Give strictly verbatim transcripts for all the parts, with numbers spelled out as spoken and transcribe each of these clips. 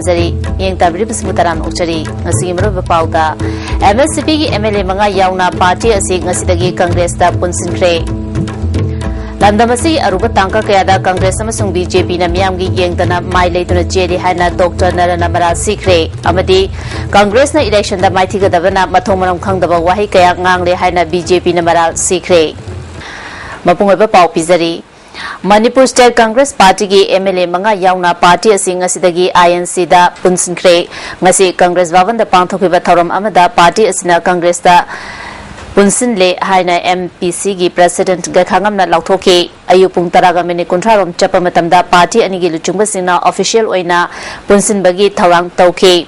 ꯄꯤꯖꯔꯤ꯫ ꯃꯤꯠꯌꯦꯡ ꯇꯥꯕꯤꯔꯤꯕꯁꯤꯕꯨ ꯇꯔꯥꯝꯅ ꯑꯣꯛꯆꯔꯤ꯫ ꯉꯁꯤꯒꯤ ꯃꯔꯨꯑꯣꯏꯕ ꯄꯥꯎꯗ, MSCP ꯒꯤ MLA ꯃꯉꯥ ꯌꯥꯎꯅ ꯄꯥꯔꯇꯤ ꯑꯁꯤ ꯉꯁꯤꯗꯒꯤ ꯀꯪꯒ꯭ꯔꯦꯁꯇ ꯄꯨꯟꯁꯤꯟꯈ꯭ꯔꯦ꯫ ꯂꯝꯗꯝ ꯑꯁꯤꯒꯤ ꯑꯔꯨꯕ ꯇꯥꯡꯀꯛ ꯀꯌꯥꯗ ꯀꯪꯒ꯭ꯔꯦꯁ ꯑꯃꯁꯨꯡ BJP ꯅ ꯃꯤꯌꯥꯝꯒꯤ ꯌꯦꯡꯗꯅ ꯃꯥꯏ ꯂꯩꯗꯨꯅ ꯆꯦꯜꯂꯤ ꯍꯥꯏꯅ ꯗꯣꯛꯇꯔ ꯅꯔꯦꯟꯗ꯭ꯔ ꯃꯔꯥꯜ ꯁꯤꯈ꯭ꯔꯦ ꯑꯃꯗꯤ ꯀꯪꯒ꯭ꯔꯦꯁꯅ election ꯗ ꯃꯥꯏꯊꯤꯒꯗꯕꯅ ꯃꯊꯣꯡ ꯃꯔꯝ ꯈꯪꯗꯕ ꯋꯥꯍꯩ ꯀꯌꯥ ꯉꯥꯡꯂꯦ ꯍꯥꯏꯅ BJP ꯅ ꯃꯔꯥꯜ ꯁꯤꯈ꯭ꯔꯦ꯫ ꯃꯄꯨꯡ ꯑꯣꯏꯕ ꯄꯥꯎ ꯄꯤꯖꯔꯤ꯫ ꯃꯅꯤꯄꯨꯔ State Congress Party ꯒꯤ MLA ꯃꯉꯥ ꯌꯥꯎꯅ ꯄꯥꯔꯇꯤ ꯑꯁꯤ ꯉꯁꯤꯗꯒꯤ INC ꯗ ꯄꯨꯟꯁꯤꯟꯈ꯭ꯔꯦ꯫ ꯉꯁꯤ ꯀꯪꯒ꯭ꯔꯦꯁ ꯚꯕꯟꯗ ꯄꯥꯡꯊꯣꯛꯈꯤꯕ ꯊꯧꯔꯝ ꯑꯃꯗ ꯄꯥꯔꯇꯤ ꯑꯁꯤꯅ ꯀꯪꯒ꯭ꯔꯦꯁꯇ ꯄꯨꯟꯁꯤꯜꯂꯦ ꯍꯥꯏꯅ MPC ꯒꯤ president ꯒꯩꯈꯥꯉꯝꯅ ꯂꯥꯎꯊꯣꯛꯈꯤ꯫ ꯑꯌꯨꯛ ꯄꯨꯡ ꯇꯔꯥꯒ ꯃꯤꯅꯤꯠ ꯀꯨꯟꯊ꯭ꯔꯥ ꯔꯣꯝ ꯆꯠꯄ ꯃꯇꯝꯗ ꯄꯥꯔꯇꯤ ꯑꯅꯤꯒꯤ ꯂꯨꯆꯤꯡꯕꯁꯤꯡꯅ official ꯑꯣꯏꯅ ꯄꯨꯟꯁꯤꯟꯕꯒꯤ ꯊꯧꯔꯥꯡ ꯇꯧꯈꯤ꯫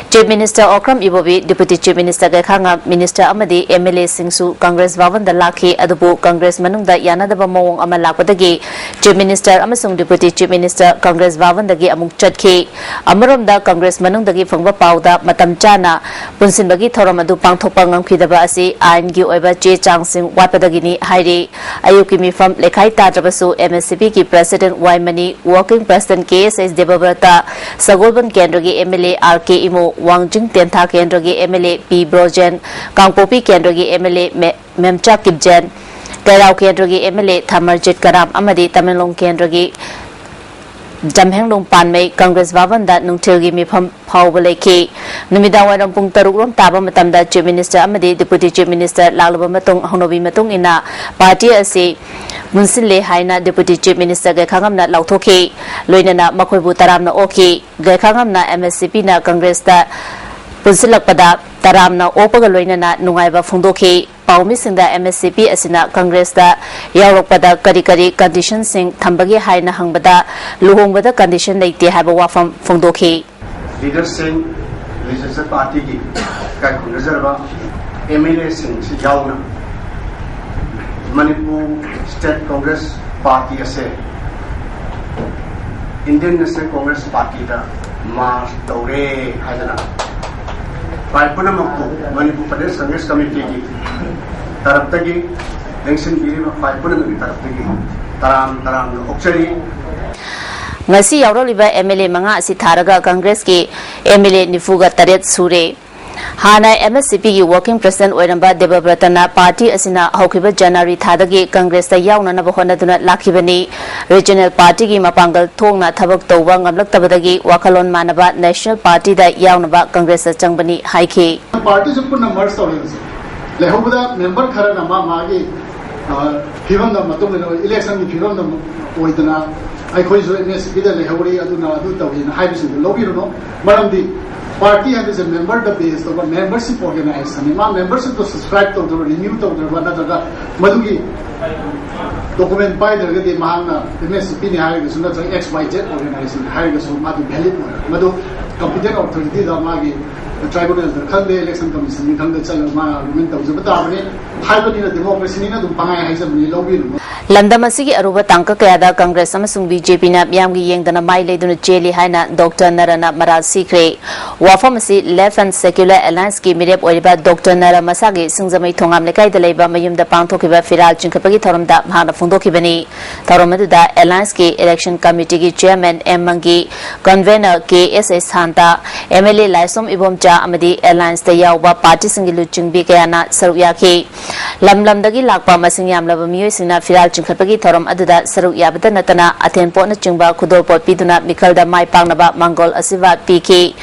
Chief Minister ꯑꯣꯀ꯭ꯔꯝ ꯏꯕꯣꯕꯤ, Deputy Chief Minister ꯒꯩꯈꯥꯉꯝ, minister ꯑꯃꯗꯤ MLA ꯁꯤꯡꯁꯨ ꯀꯪꯒ꯭ꯔꯦꯁ ꯚꯕꯟꯗ ꯂꯥꯛꯈꯤ꯫ ꯑꯗꯨꯕꯨ ꯀꯪꯒ꯭ꯔꯦꯁ ꯃꯅꯨꯡꯗ ꯌꯥꯅꯗꯕ ꯃꯑꯣꯡ ꯑꯃ ꯂꯥꯛꯄꯗꯒꯤ Chief Minister ꯑꯃꯁꯨꯡ Deputy Chief Minister ꯀꯪꯒ꯭ꯔꯦꯁ ꯚꯕꯟꯗꯒꯤ ꯑꯃꯨꯛ ꯆꯠꯈꯤ꯫ ꯑꯃꯔꯣꯝꯗ ꯀꯪꯒ꯭ꯔꯦꯁ ꯃꯅꯨꯡꯗꯒꯤ ꯐꯪꯕ ꯄꯥꯎꯗ ꯃꯇꯝ ꯆꯥꯅ ꯄꯨꯟꯁꯤꯟꯕꯒꯤ ꯊꯧꯔꯝ ꯑꯗꯨ ꯄꯥꯡꯊꯣꯛꯄ ꯉꯝꯈꯤꯗꯕ ꯑꯁꯤ ꯑꯥꯏꯟꯒꯤ ꯑꯣꯏꯕ ꯆꯦ ꯆꯥꯡꯁꯤꯡ ꯋꯥꯠꯄꯗꯒꯤꯅꯤ ꯍꯥꯏꯔꯤ꯫ ꯑꯌꯨꯛꯀꯤ ꯃꯤꯐꯝ ꯂꯩꯈꯥꯏ ꯇꯥꯗ꯭ꯔꯕꯁꯨ MSCP ꯒꯤ president ꯋꯥꯏ ꯃꯅꯤ, working president ꯀꯦ ꯑꯦꯁ ꯑꯦꯁ ꯗꯦꯕꯕ꯭ꯔꯇ, ꯁꯒꯣꯜꯕꯟ ꯀꯦꯟꯗ꯭ꯔꯒꯤ MLA ꯑꯥꯔ ꯀꯦ ꯏꯃꯣ, ꯋꯥꯡꯖꯤꯡ ꯇꯦꯟꯊꯥ ꯀꯦꯟꯗ꯭ꯔꯒꯤ MLA ꯄꯤ ꯕ꯭ꯔꯣꯖꯦꯟ, ꯀꯥꯡꯄꯣꯛꯄꯤ ꯀꯦꯟꯗ꯭ꯔꯒꯤ MLA ꯃꯦ-, ꯃꯦꯝꯆꯥ ꯀꯤꯞꯖꯦꯟ, ꯀꯩꯔꯥꯎ ꯀꯦꯟꯗ꯭ꯔꯒꯤ MLA ꯊꯥꯃꯔꯖꯤꯠ ꯀꯔꯥꯝ ꯑꯃꯗꯤ ꯇꯃꯦꯡꯂꯣꯡ ꯀꯦꯟꯗ꯭ꯔꯒꯤ ꯖꯝꯍꯦꯡꯂꯣꯡ ꯄꯥꯟꯃꯩ ꯀꯪꯒ꯭ꯔꯦꯁ ꯚꯕꯟꯗ ꯅꯨꯡꯊꯤꯜꯒꯤ ꯃꯤꯐꯝ ꯐꯥꯎꯕ ꯂꯩꯈꯤ꯫ ꯅꯨꯃꯤꯗꯥꯡ ꯋꯥꯏꯔꯝ ꯄꯨꯡ ꯇꯔꯨꯛ ꯔꯣꯝ ꯇꯥꯕ ꯃꯇꯝꯗ Chief Minister ꯑꯃꯗꯤ Deputy Chief Minister ꯂꯥꯛꯂꯕ ꯃꯇꯨꯡ ꯍꯧꯅꯕꯤ ꯃꯇꯨꯡ ꯏꯟꯅ ꯄꯥꯔꯇꯤ ꯑꯁꯤ ꯄꯨꯟꯁꯤꯜꯂꯦ ꯍꯥꯏꯅ Deputy Chief Minister ꯒꯩꯈꯥꯉꯝꯅ ꯂꯥꯎꯊꯣꯛꯈꯤ꯫ ꯂꯣꯏꯅꯅ ꯃꯈꯣꯏꯕꯨ ꯇꯔꯥꯝꯅ ꯑꯣꯛꯈꯤ꯫ ꯒꯩꯈꯥꯉꯝꯅ MSCP ꯅ ꯀꯪꯒ꯭ꯔꯦꯁꯇ ꯄꯨꯟꯁꯤꯜꯂꯛꯄꯗ ꯇꯔꯥꯝꯅ ꯑꯣꯛꯄꯒ ꯂꯣꯏꯅꯅ ꯅꯨꯡꯉꯥꯏꯕ ꯐꯣꯡꯗꯣꯛꯈꯤ꯫ ꯄꯥꯎꯃꯤꯁꯤꯡꯗ MSCP ꯑꯁꯤꯅ ꯀꯪꯒ꯭ꯔꯦꯁꯇ ꯌꯥꯎꯔꯛꯄꯗ ꯀꯔꯤ ꯀꯔꯤ condition ꯁꯤꯡ ꯊꯝꯕꯒꯦ ꯍꯥꯏꯅ ꯍꯪꯕꯗ ꯂꯨꯍꯣꯡꯕꯗ condition ꯂꯩꯇꯦ ꯍꯥꯏꯕ ꯋꯥꯐꯝ ꯐꯣꯡꯗꯣꯛꯈꯤ꯫ Leader ꯁꯤꯡ, legislature party ꯒꯤ ꯏꯀꯥꯏ ꯈꯨꯝꯅꯖꯔꯕ MLA ꯁꯤꯡꯁꯤ ꯌꯥꯎꯅ ꯃꯅꯤꯄꯨꯔ State Congress Party ꯑꯁꯦ Indian National Congress Party ꯗ merge ꯇꯧꯔꯦ ꯍꯥꯏꯗꯅ ꯈ꯭ꯋꯥꯏ ꯄꯨꯝꯅꯃꯛꯄꯨ ꯃꯅꯤꯄꯨꯔ ꯄ꯭ꯔꯗꯦꯁ ꯀꯪꯒ꯭ꯔꯦꯁ ꯀꯃꯤꯇꯤꯒꯤ ꯇꯔꯞꯇꯒꯤ, ꯂꯦꯡꯁꯤꯟꯕꯤꯔꯤꯕ ꯈ꯭ꯋꯥꯏ ꯄꯨꯝꯅꯃꯛꯀꯤ ꯇꯔꯞꯇꯒꯤ ꯇꯔꯥꯝ ꯇꯔꯥꯝꯅ ꯑꯣꯛꯆꯔꯤ꯫ ꯉꯁꯤ ꯌꯥꯎꯔꯛꯂꯤꯕ MLA ꯃꯉꯥ ꯑꯁꯤ ꯊꯥꯔꯒ ꯀꯪꯒ꯭ꯔꯦꯁꯀꯤ MLA ꯅꯤꯐꯨꯒ ꯇꯔꯦꯠ ꯁꯨꯔꯦ꯫ ꯍꯥꯟꯅ MSCP ꯒꯤ working president ꯑꯣꯏꯔꯝꯕ ꯗꯦꯕꯕ꯭ꯔꯇꯅ party ꯑꯁꯤꯅ ꯍꯧꯈꯤꯕ ꯖꯅꯋꯥꯔꯤ ꯊꯥꯗꯒꯤ ꯀꯪꯒ꯭ꯔꯦꯁꯇ ꯌꯥꯎꯅꯅꯕ ꯍꯣꯠꯅꯗꯨꯅ ꯂꯥꯛꯈꯤꯕꯅꯤ꯫ Regional party ꯒꯤ ꯃꯄꯥꯡꯒꯜ ꯊꯣꯛꯅ ꯊꯕꯛ ꯇꯧꯕ ꯉꯝꯂꯛꯇꯕꯗꯒꯤ ꯋꯥꯈꯜꯂꯣꯟ ꯃꯥꯟꯅꯕ National party ꯗ ꯌꯥꯎꯅꯕ ꯀꯪꯒ꯭ꯔꯦꯁꯇ ꯆꯪꯕꯅꯤ ꯍꯥꯏꯈꯤ꯫ Party ꯁꯨ ꯄꯨꯟꯅ merge ꯇꯧꯔꯦ ꯍꯧꯖꯤꯛ꯫ ꯂꯩꯍꯧꯕꯗ member ꯈꯔꯅ ꯃꯥ ꯃꯥꯒꯤ, ꯑ, ꯐꯤꯕꯝꯗ ꯃꯇꯨꯡ ꯏꯟꯅ election ꯒꯤ ꯐꯤꯕꯝꯗ ꯑꯣꯏꯗꯅ ꯑꯩꯈꯣꯏꯁꯨ MSCP ꯗ ꯂꯩꯍꯧꯔꯤ, ꯑꯗꯨꯅ ꯑꯗꯨ ꯇꯧꯏꯅ ꯍꯥꯏꯕꯁꯤꯡꯗꯨ ꯂꯧꯕꯤꯔꯨꯅꯨ꯫ ꯃꯔꯝꯗꯤ party ꯍꯥꯏꯕꯁꯦ member ꯗ base ꯇꯧꯕ membership organization ꯅꯤ꯫ ꯃꯥ membership ꯇꯣ subscribe ꯇꯧꯗ꯭ꯔꯕ, renew ꯇꯧꯗ꯭ꯔꯕ, ꯅꯠꯇ꯭ꯔꯒ ꯃꯗꯨꯒꯤ document ꯄꯥꯏꯗ꯭ꯔꯒꯗꯤ ꯃꯍꯥꯛꯅ MSCP ꯅꯤ ꯍꯥꯏꯔꯒꯁꯨ ꯅꯠꯇ꯭ꯔꯒ XYZ organization ꯅꯤ ꯍꯥꯏꯔꯒꯁꯨ ꯃꯥꯗꯤ valid ꯑꯣꯏꯔꯣꯏ꯫ ꯃꯗꯨ competent authority ꯗ ꯃꯥꯒꯤ tribunal ꯗ ꯈꯪꯗꯦ, election commission ꯅꯤ ꯈꯪꯗꯦ, ꯆꯠꯂꯒ ꯃꯥ argument ꯇꯧꯖꯕ ꯇꯥꯕꯅꯤ꯫ ꯍꯥꯏꯕꯅꯤꯅ democracy ꯅꯤꯅ ꯑꯗꯨꯝ ꯄꯪꯍꯥꯏ ꯍꯥꯏꯖꯕꯅꯤ, ꯂꯧꯕꯤꯔꯨꯅꯨ꯫ ꯂꯝꯗꯝ ꯑꯁꯤꯒꯤ ꯑꯔꯨꯕ ꯇꯥꯡꯀꯛ ꯀꯌꯥꯗ ꯀꯪꯒ꯭ꯔꯦꯁ ꯑꯃꯁꯨꯡ BJP ꯅ ꯃꯤꯌꯥꯝꯒꯤ ꯌꯦꯡꯗꯅ ꯃꯥꯏ ꯂꯩꯗꯨꯅ ꯆꯦꯜꯂꯤ ꯍꯥꯏꯅ ꯗꯣꯛꯇꯔ ꯅꯔꯥꯅ ꯃꯔꯥꯜ ꯁꯤꯈ꯭ꯔꯦ꯫ ꯋꯥꯐꯝ ꯑꯁꯤ Left and Secular Alliance ꯀꯤ ꯃꯤꯔꯦꯞ ꯑꯣꯏꯔꯤꯕ ꯗꯣꯛꯇꯔ ꯅꯔꯥ ꯃꯁꯥꯒꯤ ꯁꯤꯡꯖꯃꯩ ꯊꯣꯉꯥꯝ ꯂꯩꯀꯥꯏꯗ ꯂꯩꯕ ꯃꯌꯨꯝꯗ ꯄꯥꯡꯊꯣꯛꯈꯤꯕ ꯐꯤꯔꯥꯜ ꯆꯤꯡꯈꯠꯄꯒꯤ ꯊꯧꯔꯝꯗ ꯃꯍꯥꯛꯅ ꯐꯣꯡꯗꯣꯛꯈꯤꯕꯅꯤ꯫ ꯊꯧꯔꯝ ꯑꯗꯨꯗ Alliance ꯀꯤ election committee ꯒꯤ chairman M ꯃꯪꯒꯤ, convener ꯀꯦ ꯑꯦꯁ ꯑꯦꯁ ꯁꯥꯟꯇ, MLA ꯂꯥꯏꯁ꯭ꯔꯝ ꯏꯕꯣꯝꯆꯥ ꯑꯃꯗꯤ Alliance ꯇ ꯌꯥꯎꯕ party ꯁꯤꯡꯒꯤ ꯂꯨꯆꯤꯡꯕꯤ ꯀꯌꯥꯅ ꯁꯔꯨꯛ ꯌꯥꯈꯤ꯫ ꯂꯝ ꯂꯝꯗꯒꯤ ꯂꯥꯛꯄ ꯃꯁꯤꯡ ꯌꯥꯝꯂꯕ ꯃꯤꯑꯣꯏꯁꯤꯡꯅ ꯐꯤꯔꯥꯜ ꯆꯤꯡꯈꯠꯄꯒꯤ ꯊꯧꯔꯝ ꯑꯗꯨꯗ ꯁꯔꯨꯛ ꯌꯥꯕꯇ ꯅꯠꯇꯅ ꯑꯊꯦꯟ ꯄꯣꯠꯅꯆꯤꯡꯕ ꯈꯨꯗꯣꯜꯄꯣꯠ ꯄꯤꯗꯨꯅ ꯃꯤꯈꯜꯗ ꯃꯥꯏ ꯄꯥꯛꯅꯕ ꯃꯪꯒꯣꯜ ꯑꯁꯤꯔꯕꯥꯗ ꯄꯤꯈꯤ꯫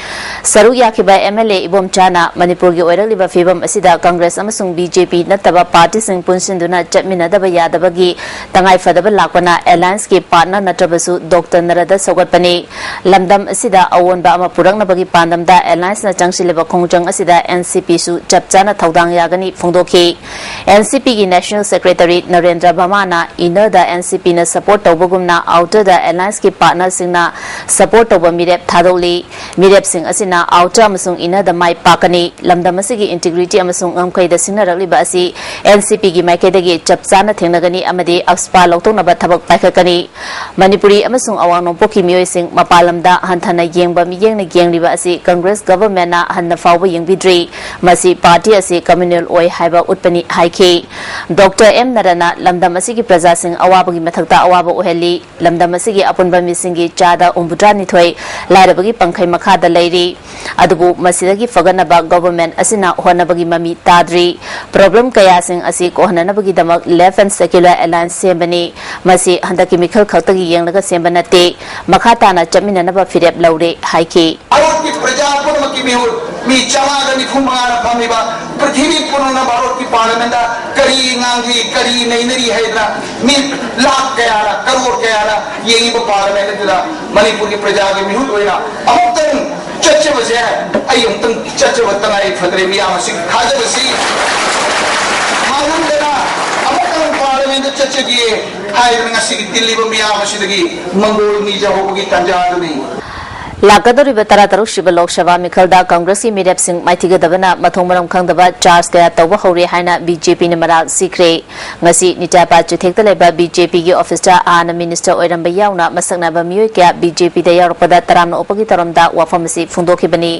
ꯁꯔꯨꯛ ꯌꯥꯈꯤꯕ MLA ꯏꯕꯣꯝꯆꯥꯅ ꯃꯅꯤꯄꯨꯔꯒꯤ ꯑꯣꯏꯔꯛꯂꯤꯕ ꯐꯤꯕꯝ ꯑꯁꯤꯗ ꯀꯪꯒ꯭ꯔꯦꯁ ꯑꯃꯁꯨꯡ BJP ꯅꯠꯇꯕ party ꯁꯤꯡ ꯄꯨꯟꯁꯤꯟꯗꯨꯅ ꯆꯠꯃꯤꯟꯅꯗꯕ ꯌꯥꯗꯕꯒꯤ ꯇꯉꯥꯏꯐꯗꯕ ꯂꯥꯛꯄꯅ Alliance ꯀꯤ partner ꯅꯠꯇ꯭ꯔꯕꯁꯨ ꯗꯣꯛꯇꯔ ꯅꯔꯥꯗ ꯁꯧꯒꯠꯄꯅꯤ꯫ ꯂꯝꯗꯝ ꯑꯁꯤꯗ ꯑꯑꯣꯟꯕ ꯑꯃ ꯄꯨꯔꯛꯅꯕꯒꯤ ꯄꯥꯟꯗꯝꯗ Alliance ꯅ ꯆꯪꯁꯤꯜꯂꯤꯕ ꯈꯣꯡꯖꯪ ꯑꯁꯤꯗ NCP ꯁꯨ ꯆꯞ ꯆꯥꯅ ꯊꯧꯗꯥꯡ ꯌꯥꯒꯅꯤ ꯐꯣꯡꯗꯣꯛꯈꯤ꯫ NCP ꯒꯤ National Secretary ꯅꯔꯦꯟꯗ꯭ꯔ ꯚꯃꯥꯅ inner ꯗ NCP ꯅ support ꯇꯧꯕꯒꯨꯝꯅ outer ꯗ Alliance ꯀꯤ partner ꯁꯤꯡꯅ support ꯇꯧꯕ ꯃꯤꯔꯦꯞ ꯊꯥꯗꯣꯛꯂꯤ꯫ ꯃꯤꯔꯦꯞꯁꯤꯡ ꯑꯁꯤꯅ ꯑꯥꯎꯇꯔ ꯑꯃꯁꯨꯡ ꯏꯟꯅꯔꯗ ꯃꯥꯏ ꯄꯥꯛꯀꯅꯤ꯫ ꯂꯝꯗꯝ ꯑꯁꯤꯒꯤ ꯏꯟꯇꯤꯒ꯭ꯔꯤꯇꯤ ꯑꯃꯁꯨꯡ ꯉꯝꯈꯩꯗ ꯁꯤꯡꯅꯔꯛꯂꯤꯕ ꯑꯁꯤ ꯑꯦꯟ ꯁꯤ ꯄꯤꯒꯤ ꯃꯥꯏꯀꯩꯗꯒꯤ ꯆꯞ ꯆꯥꯅ ꯊꯦꯡꯅꯒꯅꯤ ꯑꯃꯗꯤ ꯑꯞꯁꯄꯥ ꯂꯧꯊꯣꯛꯅꯕ ꯊꯕꯛ ꯄꯥꯏꯈꯠꯀꯅꯤ꯫ ꯃꯅꯤꯄꯨꯔꯤ ꯑꯃꯁꯨꯡ ꯑꯋꯥꯡ ꯅꯣꯡꯄꯣꯛꯀꯤ ꯃꯤꯑꯣꯏꯁꯤꯡ ꯃꯄꯥꯟ ꯂꯝꯗ ꯍꯟꯊꯅ ꯌꯦꯡꯕ ꯃꯤꯠꯌꯦꯡꯅ ꯌꯦꯡꯂꯤꯕ ꯑꯁꯤ ꯀꯪꯒ꯭ꯔꯦꯁ ꯒꯚꯔꯟꯃꯦꯟꯠꯅ ꯍꯟꯅ ꯐꯥꯎꯕ ꯌꯦꯡꯕꯤꯗ꯭ꯔꯤ꯫ ꯃꯁꯤ ꯄꯥꯔꯇꯤ ꯑꯁꯤ ꯀꯝꯃ꯭ꯌꯨꯅꯦꯜ ꯑꯣꯏ ꯍꯥꯏꯕ ꯎꯠꯄꯅꯤ ꯍꯥꯏꯈꯤ꯫ ꯗꯣꯛꯇꯔ ꯑꯦꯝ ꯅꯔꯥꯅ ꯂꯝꯗꯝ ꯑꯁꯤꯒꯤ ꯄ꯭ꯔꯖꯥꯁꯤꯡ ꯑꯋꯥꯕꯒꯤ ꯃꯊꯛꯇ ꯑꯋꯥꯕ ꯑꯣꯏꯍꯜꯂꯤ꯫ ꯂꯝꯗꯝ ꯑꯁꯤꯒꯤ ꯑꯄꯨꯟꯕ ꯃꯤꯁꯤꯡꯒꯤ ꯆꯥꯗ ꯍꯨꯝꯐꯨꯇꯔꯥꯅꯤꯊꯣꯏ ꯂꯥꯏꯔꯕꯒꯤ ꯄꯪꯈꯩ ꯃꯈꯥꯗ ꯂꯩꯔꯤ꯫ ꯑꯗꯨꯕꯨ ꯃꯁꯤꯗꯒꯤ ꯐꯒꯠꯅꯕ ꯒꯚꯔꯟꯃꯦꯟꯠ ꯑꯁꯤꯅ ꯍꯣꯠꯅꯕꯒꯤ ꯃꯃꯤ ꯇꯥꯗ꯭ꯔꯤ꯫ ꯄ꯭ꯔꯣꯕ꯭ꯂꯦꯝ ꯀꯌꯥꯁꯤꯡ ꯑꯁꯤ ꯀꯣꯛꯍꯟꯅꯅꯕꯒꯤꯗꯃꯛ ꯂꯦꯐ ꯑꯦꯟ ꯁꯦꯀ꯭ꯌꯨꯂꯔ ꯑꯦꯂꯥꯏꯟꯁ ꯁꯦꯝꯕꯅꯤ꯫ ꯃꯁꯤ ꯍꯟꯗꯛꯀꯤ ꯃꯤꯈꯜ ꯈꯛꯇꯒꯤ ꯌꯦꯡꯂꯒ ꯁꯦꯝꯕ ꯅꯠꯇꯦ꯫ ꯃꯈꯥ ꯇꯥꯅ ꯆꯠꯃꯤꯟꯅꯅꯕ ꯐꯤꯔꯦꯞ ꯂꯧꯔꯦ ꯍꯥꯏꯈꯤ꯫ ꯚꯥꯔꯠꯀꯤ ꯄ꯭ꯔꯖꯥ ꯄꯨꯝꯅꯃꯛꯀꯤ ꯃꯤꯍꯨꯠ, ꯃꯤ ꯆꯥꯝꯃꯉꯥꯗ ꯅꯤꯐꯨ ꯃꯉꯥꯅ ꯐꯝꯃꯤꯕ ꯄ꯭ꯔꯤꯊꯤꯕꯤ ꯄꯨꯝꯅꯃꯛꯅ ꯚꯥꯔꯠꯀꯤ ꯄꯥꯔꯂꯤꯌꯥꯃꯦꯟꯠꯇ ꯀꯔꯤ ꯉꯥꯡꯂꯤ, ꯀꯔꯤ ꯅꯩꯅꯔꯤ ꯍꯥꯏꯗꯅ ꯃꯤ ꯂꯥꯈ ꯀꯌꯥꯅ, ꯀꯔꯣꯔ ꯀꯌꯥꯅ ꯌꯦꯡꯉꯤꯕ ꯄꯥꯔꯂꯤꯌꯥꯃꯦꯟꯠ ꯑꯗꯨꯗ ꯃꯅꯤꯄꯨꯔꯒꯤ ꯄ꯭ꯔꯖꯥꯒꯤ ꯃꯤꯍꯨꯠ ꯑꯣꯏꯅ ꯑꯃꯨꯛꯇꯪ ꯆꯠꯆꯕꯁꯦ, ꯑꯩ ꯑꯃꯨꯛꯇꯪ ꯆꯠꯆꯕ ꯇꯉꯥꯏ ꯐꯗ꯭ꯔꯦ꯫ ꯃꯤꯌꯥꯝ ꯑꯁꯤꯒꯤ ꯊꯥꯖꯕꯁꯤ ꯃꯥꯡꯍꯟꯗꯅ ꯑꯃꯨꯛꯇꯪ ꯄꯥꯔꯂꯤꯌꯥꯃꯦꯟꯠꯇ ꯆꯠꯆꯒꯦ ꯍꯥꯏꯗꯅ ꯉꯁꯤꯒꯤ ꯇꯤꯜꯂꯤꯕ ꯃꯤꯌꯥꯝ ꯑꯁꯤꯗꯒꯤ ꯃꯪꯒꯣꯜ ꯅꯤꯖꯍꯧꯕꯒꯤ ꯇꯥꯟꯖꯥ ꯑꯗꯨꯅꯤ꯫ ꯂꯥꯛꯀꯗꯧꯔꯤꯕ ꯇꯔꯥꯇꯔꯨꯛ ꯁꯨꯕ ꯂꯣꯛ ꯁꯚꯥ ꯃꯤꯈꯜꯗ ꯀꯪꯒ꯭ꯔꯦꯁꯀꯤ ꯃꯤꯔꯦꯞꯁꯤꯡ ꯃꯥꯏꯊꯤꯒꯗꯕꯅ ꯃꯊꯣꯡ ꯃꯔꯝ ꯈꯪꯗꯕ ꯆꯥꯔꯖ ꯀꯌꯥ ꯇꯧꯕ ꯍꯧꯔꯦ ꯍꯥꯏꯅ ꯕꯤ ꯖꯦ ꯄꯤꯅ ꯃꯔꯥꯜ ꯁꯤꯈ꯭ꯔꯦ꯫ ꯉꯁꯤ ꯅꯤꯇ꯭ꯌꯥꯄꯥ ꯆꯨꯊꯦꯛꯇ ꯂꯩꯕ ꯕꯤ ꯖꯦ ꯄꯤꯒꯤ ꯑꯣꯐꯤꯁꯇ ꯍꯥꯟꯅ ꯃꯤꯅꯤꯁꯇꯔ ꯑꯣꯏꯔꯝꯕ ꯌꯥꯎꯅ ꯃꯁꯛ ꯅꯥꯏꯕ ꯃꯤꯑꯣꯏ ꯀꯌꯥ ꯕꯤ ꯖꯦ ꯄꯤꯗ ꯌꯥꯎꯔꯛꯄꯗ ꯇꯔꯥꯝꯅ ꯑꯣꯛꯄꯒꯤ ꯊꯧꯔꯝꯗ ꯋꯥꯐꯝ ꯑꯁꯤ ꯐꯣꯡꯗꯣꯛꯈꯤꯕꯅꯤ꯫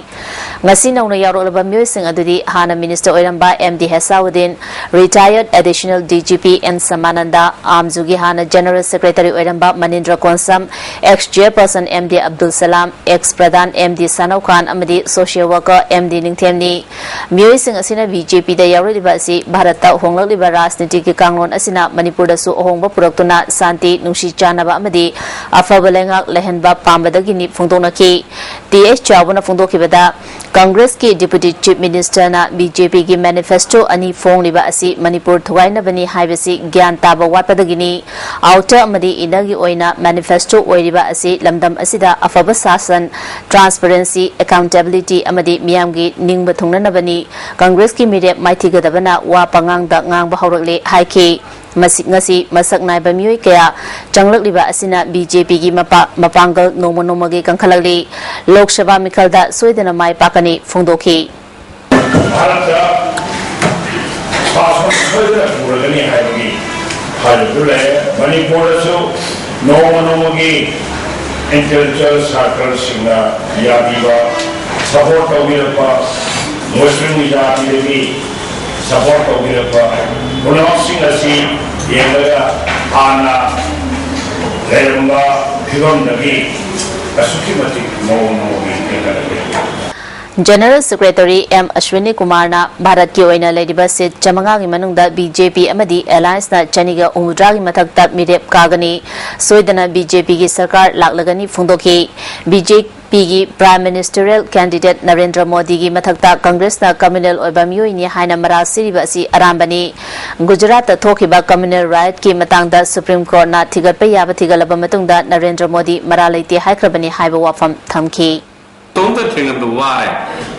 ꯉꯁꯤ ꯅꯧꯅ ꯌꯥꯎꯔꯛꯂꯕ ꯃꯤꯑꯣꯏꯁꯤꯡ ꯑꯗꯨꯗꯤ ꯍꯥꯟꯅ ꯃꯤꯅꯤꯁꯇꯔ ꯑꯣꯏꯔꯝꯕ M D Hesauddin, retired additional D G P N Samananda, ꯑꯥꯝꯖꯨꯒꯤ ꯍꯥꯟꯅ ꯖꯦꯅꯔꯦꯜ ꯁꯦꯀ꯭ꯔꯦꯇꯔꯤ ꯑꯣꯏꯔꯝꯕ Manindra Konsam, ex chairperson M D Abdul Salam, ex pradhan M D Sanau Khan ꯑꯃꯗꯤ ꯁꯣꯁꯤꯌꯦꯜ ꯋꯥꯔꯀꯔ ꯑꯦꯝ ꯗꯤ ꯅꯤꯡꯊꯦꯝꯅꯤ꯫ ꯃꯤꯑꯣꯏꯁꯤꯡ ꯑꯁꯤꯅ ꯕꯤ ꯖꯦ ꯄꯤꯗ ꯌꯥꯎꯔꯛꯂꯤꯕ ꯑꯁꯤ ꯚꯥꯔꯠꯇ ꯍꯣꯡꯂꯛꯂꯤꯕ ꯔꯥꯖꯅꯤꯇꯤꯒꯤ ꯀꯥꯡꯂꯣꯟ ꯑꯁꯤꯅ ꯃꯅꯤꯄꯨꯔꯗꯁꯨ ꯑꯍꯣꯡꯕ ꯄꯨꯔꯛꯇꯨꯅ ꯁꯥꯟꯇꯤ, ꯅꯨꯡꯁꯤ ꯆꯥꯟꯅꯕ ꯑꯃꯗꯤ ꯑꯐꯕ ꯂꯩꯉꯥꯛ ꯂꯩꯍꯟꯕ ꯄꯥꯝꯕꯗꯒꯤꯅꯤ ꯐꯣꯡꯗꯣꯛꯅꯈꯤ꯫ ꯇꯤ ꯑꯩꯆ ꯆꯥꯎꯕꯅ ꯐꯣꯡꯗꯣꯛꯈꯤꯕꯗ, ꯀꯪꯒ꯭ꯔꯦꯁꯀꯤ ꯗꯤꯄꯨꯇꯤ ꯆꯤꯐ ꯃꯤꯅꯤꯁꯇꯔꯅ ꯕꯤ ꯖꯦ ꯄꯤꯒꯤ ꯃꯦꯅꯤꯐꯦꯁꯇꯣ ꯑꯅꯤ ꯐꯣꯡꯂꯤꯕ ꯑꯁꯤ ꯃꯅꯤꯄꯨꯔ ꯊꯨꯒꯥꯏꯅꯕꯅꯤ ꯍꯥꯏꯕꯁꯤ ꯒ꯭ꯌꯥꯟ ꯇꯥꯕ ꯋꯥꯠꯄꯗꯒꯤꯅꯤ꯫ ꯑꯥꯎꯇꯔ ꯑꯃꯗꯤ ꯏꯟꯅꯔꯒꯤ ꯑꯣꯏꯅ ꯃꯦꯅꯤꯐꯦꯁꯇꯣ ꯑꯣꯏꯔꯤꯕ ꯑꯁꯤ ꯂꯝꯗꯝ ꯑꯁꯤꯗ ꯑꯐꯕ ꯁꯥꯁꯟ, ꯇ꯭ꯔꯥꯟꯁꯄꯔꯦꯟꯁꯤ, ꯑꯦꯀꯥꯎꯟꯇꯦꯕꯤꯂꯤꯇꯤ ꯑꯃꯗꯤ ꯃꯤꯌꯥꯝꯒꯤ ꯅꯤꯡꯕ ꯊꯨꯡꯅꯅꯕꯅꯤ꯫ ꯀꯪꯒ꯭ꯔꯦꯁꯀꯤ ꯃꯤꯔꯦꯞ ꯃꯥꯏꯊꯤꯒꯗꯕꯅ ꯋꯥ ꯄꯉꯥꯡꯗ ꯉꯥꯡꯕ ꯍꯧꯔꯛꯂꯦ ꯍꯥꯏꯈꯤ꯫ ꯃꯁꯤ, ꯉꯁꯤ ꯃꯁꯛ ꯅꯥꯏꯕ ꯃꯤꯑꯣꯏ ꯀꯌꯥ ꯆꯪꯂꯛꯂꯤꯕ ꯑꯁꯤꯅ ꯕꯤ ꯖꯦ ꯄꯤꯒꯤ ꯃꯄꯥ-, ꯃꯄꯥꯡꯒꯜ ꯅꯣꯡꯃ ꯅꯣꯡꯃꯒꯤ ꯀꯟꯈꯠꯂꯛꯂꯤ꯫ ꯂꯣꯛ ꯁꯚꯥ ꯃꯤꯈꯜꯗ ꯁꯣꯏꯗꯅ ꯃꯥꯏ ꯄꯥꯛꯀꯅꯤ ꯐꯣꯡꯗꯣꯛꯈꯤ꯫ ꯚꯥꯔꯠꯇ ꯁꯥꯁꯟ ꯁꯣꯏꯗꯅ ꯄꯨꯔꯒꯅꯤ ꯍꯥꯏꯕꯒꯤ ꯊꯥꯖꯕꯁꯨ ꯂꯩ꯫ ꯃꯅꯤꯄꯨꯔꯗꯁꯨ ꯅꯣꯡꯃ ꯅꯣꯡꯃꯒꯤ intellectual circleꯁꯤꯡꯅ ꯌꯥꯕꯤꯕ, support ꯇꯧꯕꯤꯔꯛꯄ, ꯃꯨꯁꯂꯤꯝ ꯖꯥꯇꯤꯗꯒꯤ support ꯇꯧꯕꯤꯔꯛꯄ ꯄꯨꯝꯅꯃꯛꯁꯤꯡ ꯑꯁꯤ ꯌꯦꯡꯂꯒ ꯍꯥꯟꯅ ꯂꯩꯔꯝꯕ ꯐꯤꯕꯝꯗꯒꯤ ꯑꯁꯨꯛꯀꯤ ꯃꯇꯤꯛ ꯃꯑꯣꯡ ꯃꯑꯣꯡꯒꯤ ꯍꯦꯟꯒꯠꯂꯛꯂꯦ꯫ General Secretary ꯑꯦꯝ ꯑꯁ꯭ꯋꯤꯅꯤ ꯀꯨꯃꯥꯔꯅ ꯚꯥꯔꯠꯀꯤ ꯑꯣꯏꯅ ꯂꯩꯔꯤꯕ seat ꯆꯥꯃꯉꯥꯒꯤ ꯃꯅꯨꯡꯗ ꯕꯤ ꯖꯦ ꯄꯤ ꯑꯃꯗꯤ allianceꯅ ꯆꯅꯤꯒ ꯍꯨꯝꯐꯨꯇꯔꯥꯒꯤ ꯃꯊꯛꯇ ꯃꯤꯔꯦꯞ ꯀꯥꯒꯅꯤ꯫ ꯁꯣꯏꯗꯅ ꯕꯤ ꯖꯦ ꯄꯤꯒꯤ ꯁꯔꯀꯥꯔ ꯂꯥꯛꯂꯒꯅꯤ ꯐꯣꯡꯗꯣꯛꯈꯤ꯫ ꯕꯤ ꯖꯦ ꯄꯤꯒꯤ Prime Ministerial candidate ꯅꯔꯦꯟꯗ꯭ꯔ ꯃꯣꯗꯤꯒꯤ ꯃꯊꯛꯇ ꯀꯪꯒ꯭ꯔꯦꯁꯅ communal ꯑꯣꯏꯕ ꯃꯤꯑꯣꯏꯅꯤ ꯍꯥꯏꯅ ꯃꯔꯥꯜ ꯁꯤꯔꯤꯕ ꯑꯁꯤ ꯑꯔꯥꯟꯕꯅꯤ꯫ ꯒꯨꯖꯔꯥꯠꯇ ꯊꯣꯛꯈꯤꯕ communal riotꯀꯤ ꯃꯇꯥꯡꯗ Supreme Courtꯅ ꯊꯤꯒꯠꯄ ꯌꯥꯕ ꯊꯤꯒꯠꯂꯕ ꯃꯇꯨꯡꯗ ꯅꯔꯦꯟꯗ꯭ꯔ ꯃꯣꯗꯤ ꯃꯔꯥꯜ ꯂꯩꯇꯦ ꯍꯥꯏꯈ꯭ꯔꯕꯅꯤ ꯍꯥꯏꯕ ꯋꯥꯐꯝ ꯊꯝꯈꯤ꯫ ꯃꯇꯣꯝꯇ ꯊꯦꯡꯅꯕꯗ ꯋꯥꯔꯦ꯫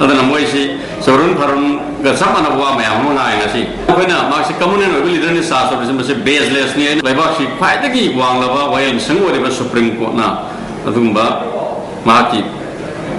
ꯑꯗꯨꯅ ꯃꯣꯏꯁꯤ ꯆꯧꯔꯨꯟ ꯐꯔꯨꯟꯒ ꯆꯞ ꯃꯥꯟꯅꯕ ꯋꯥ ꯃꯌꯥꯝ ꯑꯃ ꯉꯥꯡꯉꯦ ꯉꯁꯤ꯫ ꯑꯩꯈꯣꯏꯅ ꯃꯍꯥꯛꯁꯤ communal ꯑꯣꯏꯕ leaderꯅꯤ, ꯆꯥꯔꯖ ꯇꯧꯔꯤꯁꯤ, ꯃꯁꯤ baselessꯅꯤ꯫ ꯂꯩꯕꯥꯛꯁꯤ ꯈ꯭ꯋꯥꯏꯗꯒꯤ ꯋꯥꯡꯂꯕ ꯋꯥꯌꯦꯜ ꯃꯤꯁꯪ ꯑꯣꯏꯔꯤꯕ Supreme Courtꯅ ꯑꯗꯨꯒꯨꯝꯕ ꯃꯍꯥꯛꯀꯤ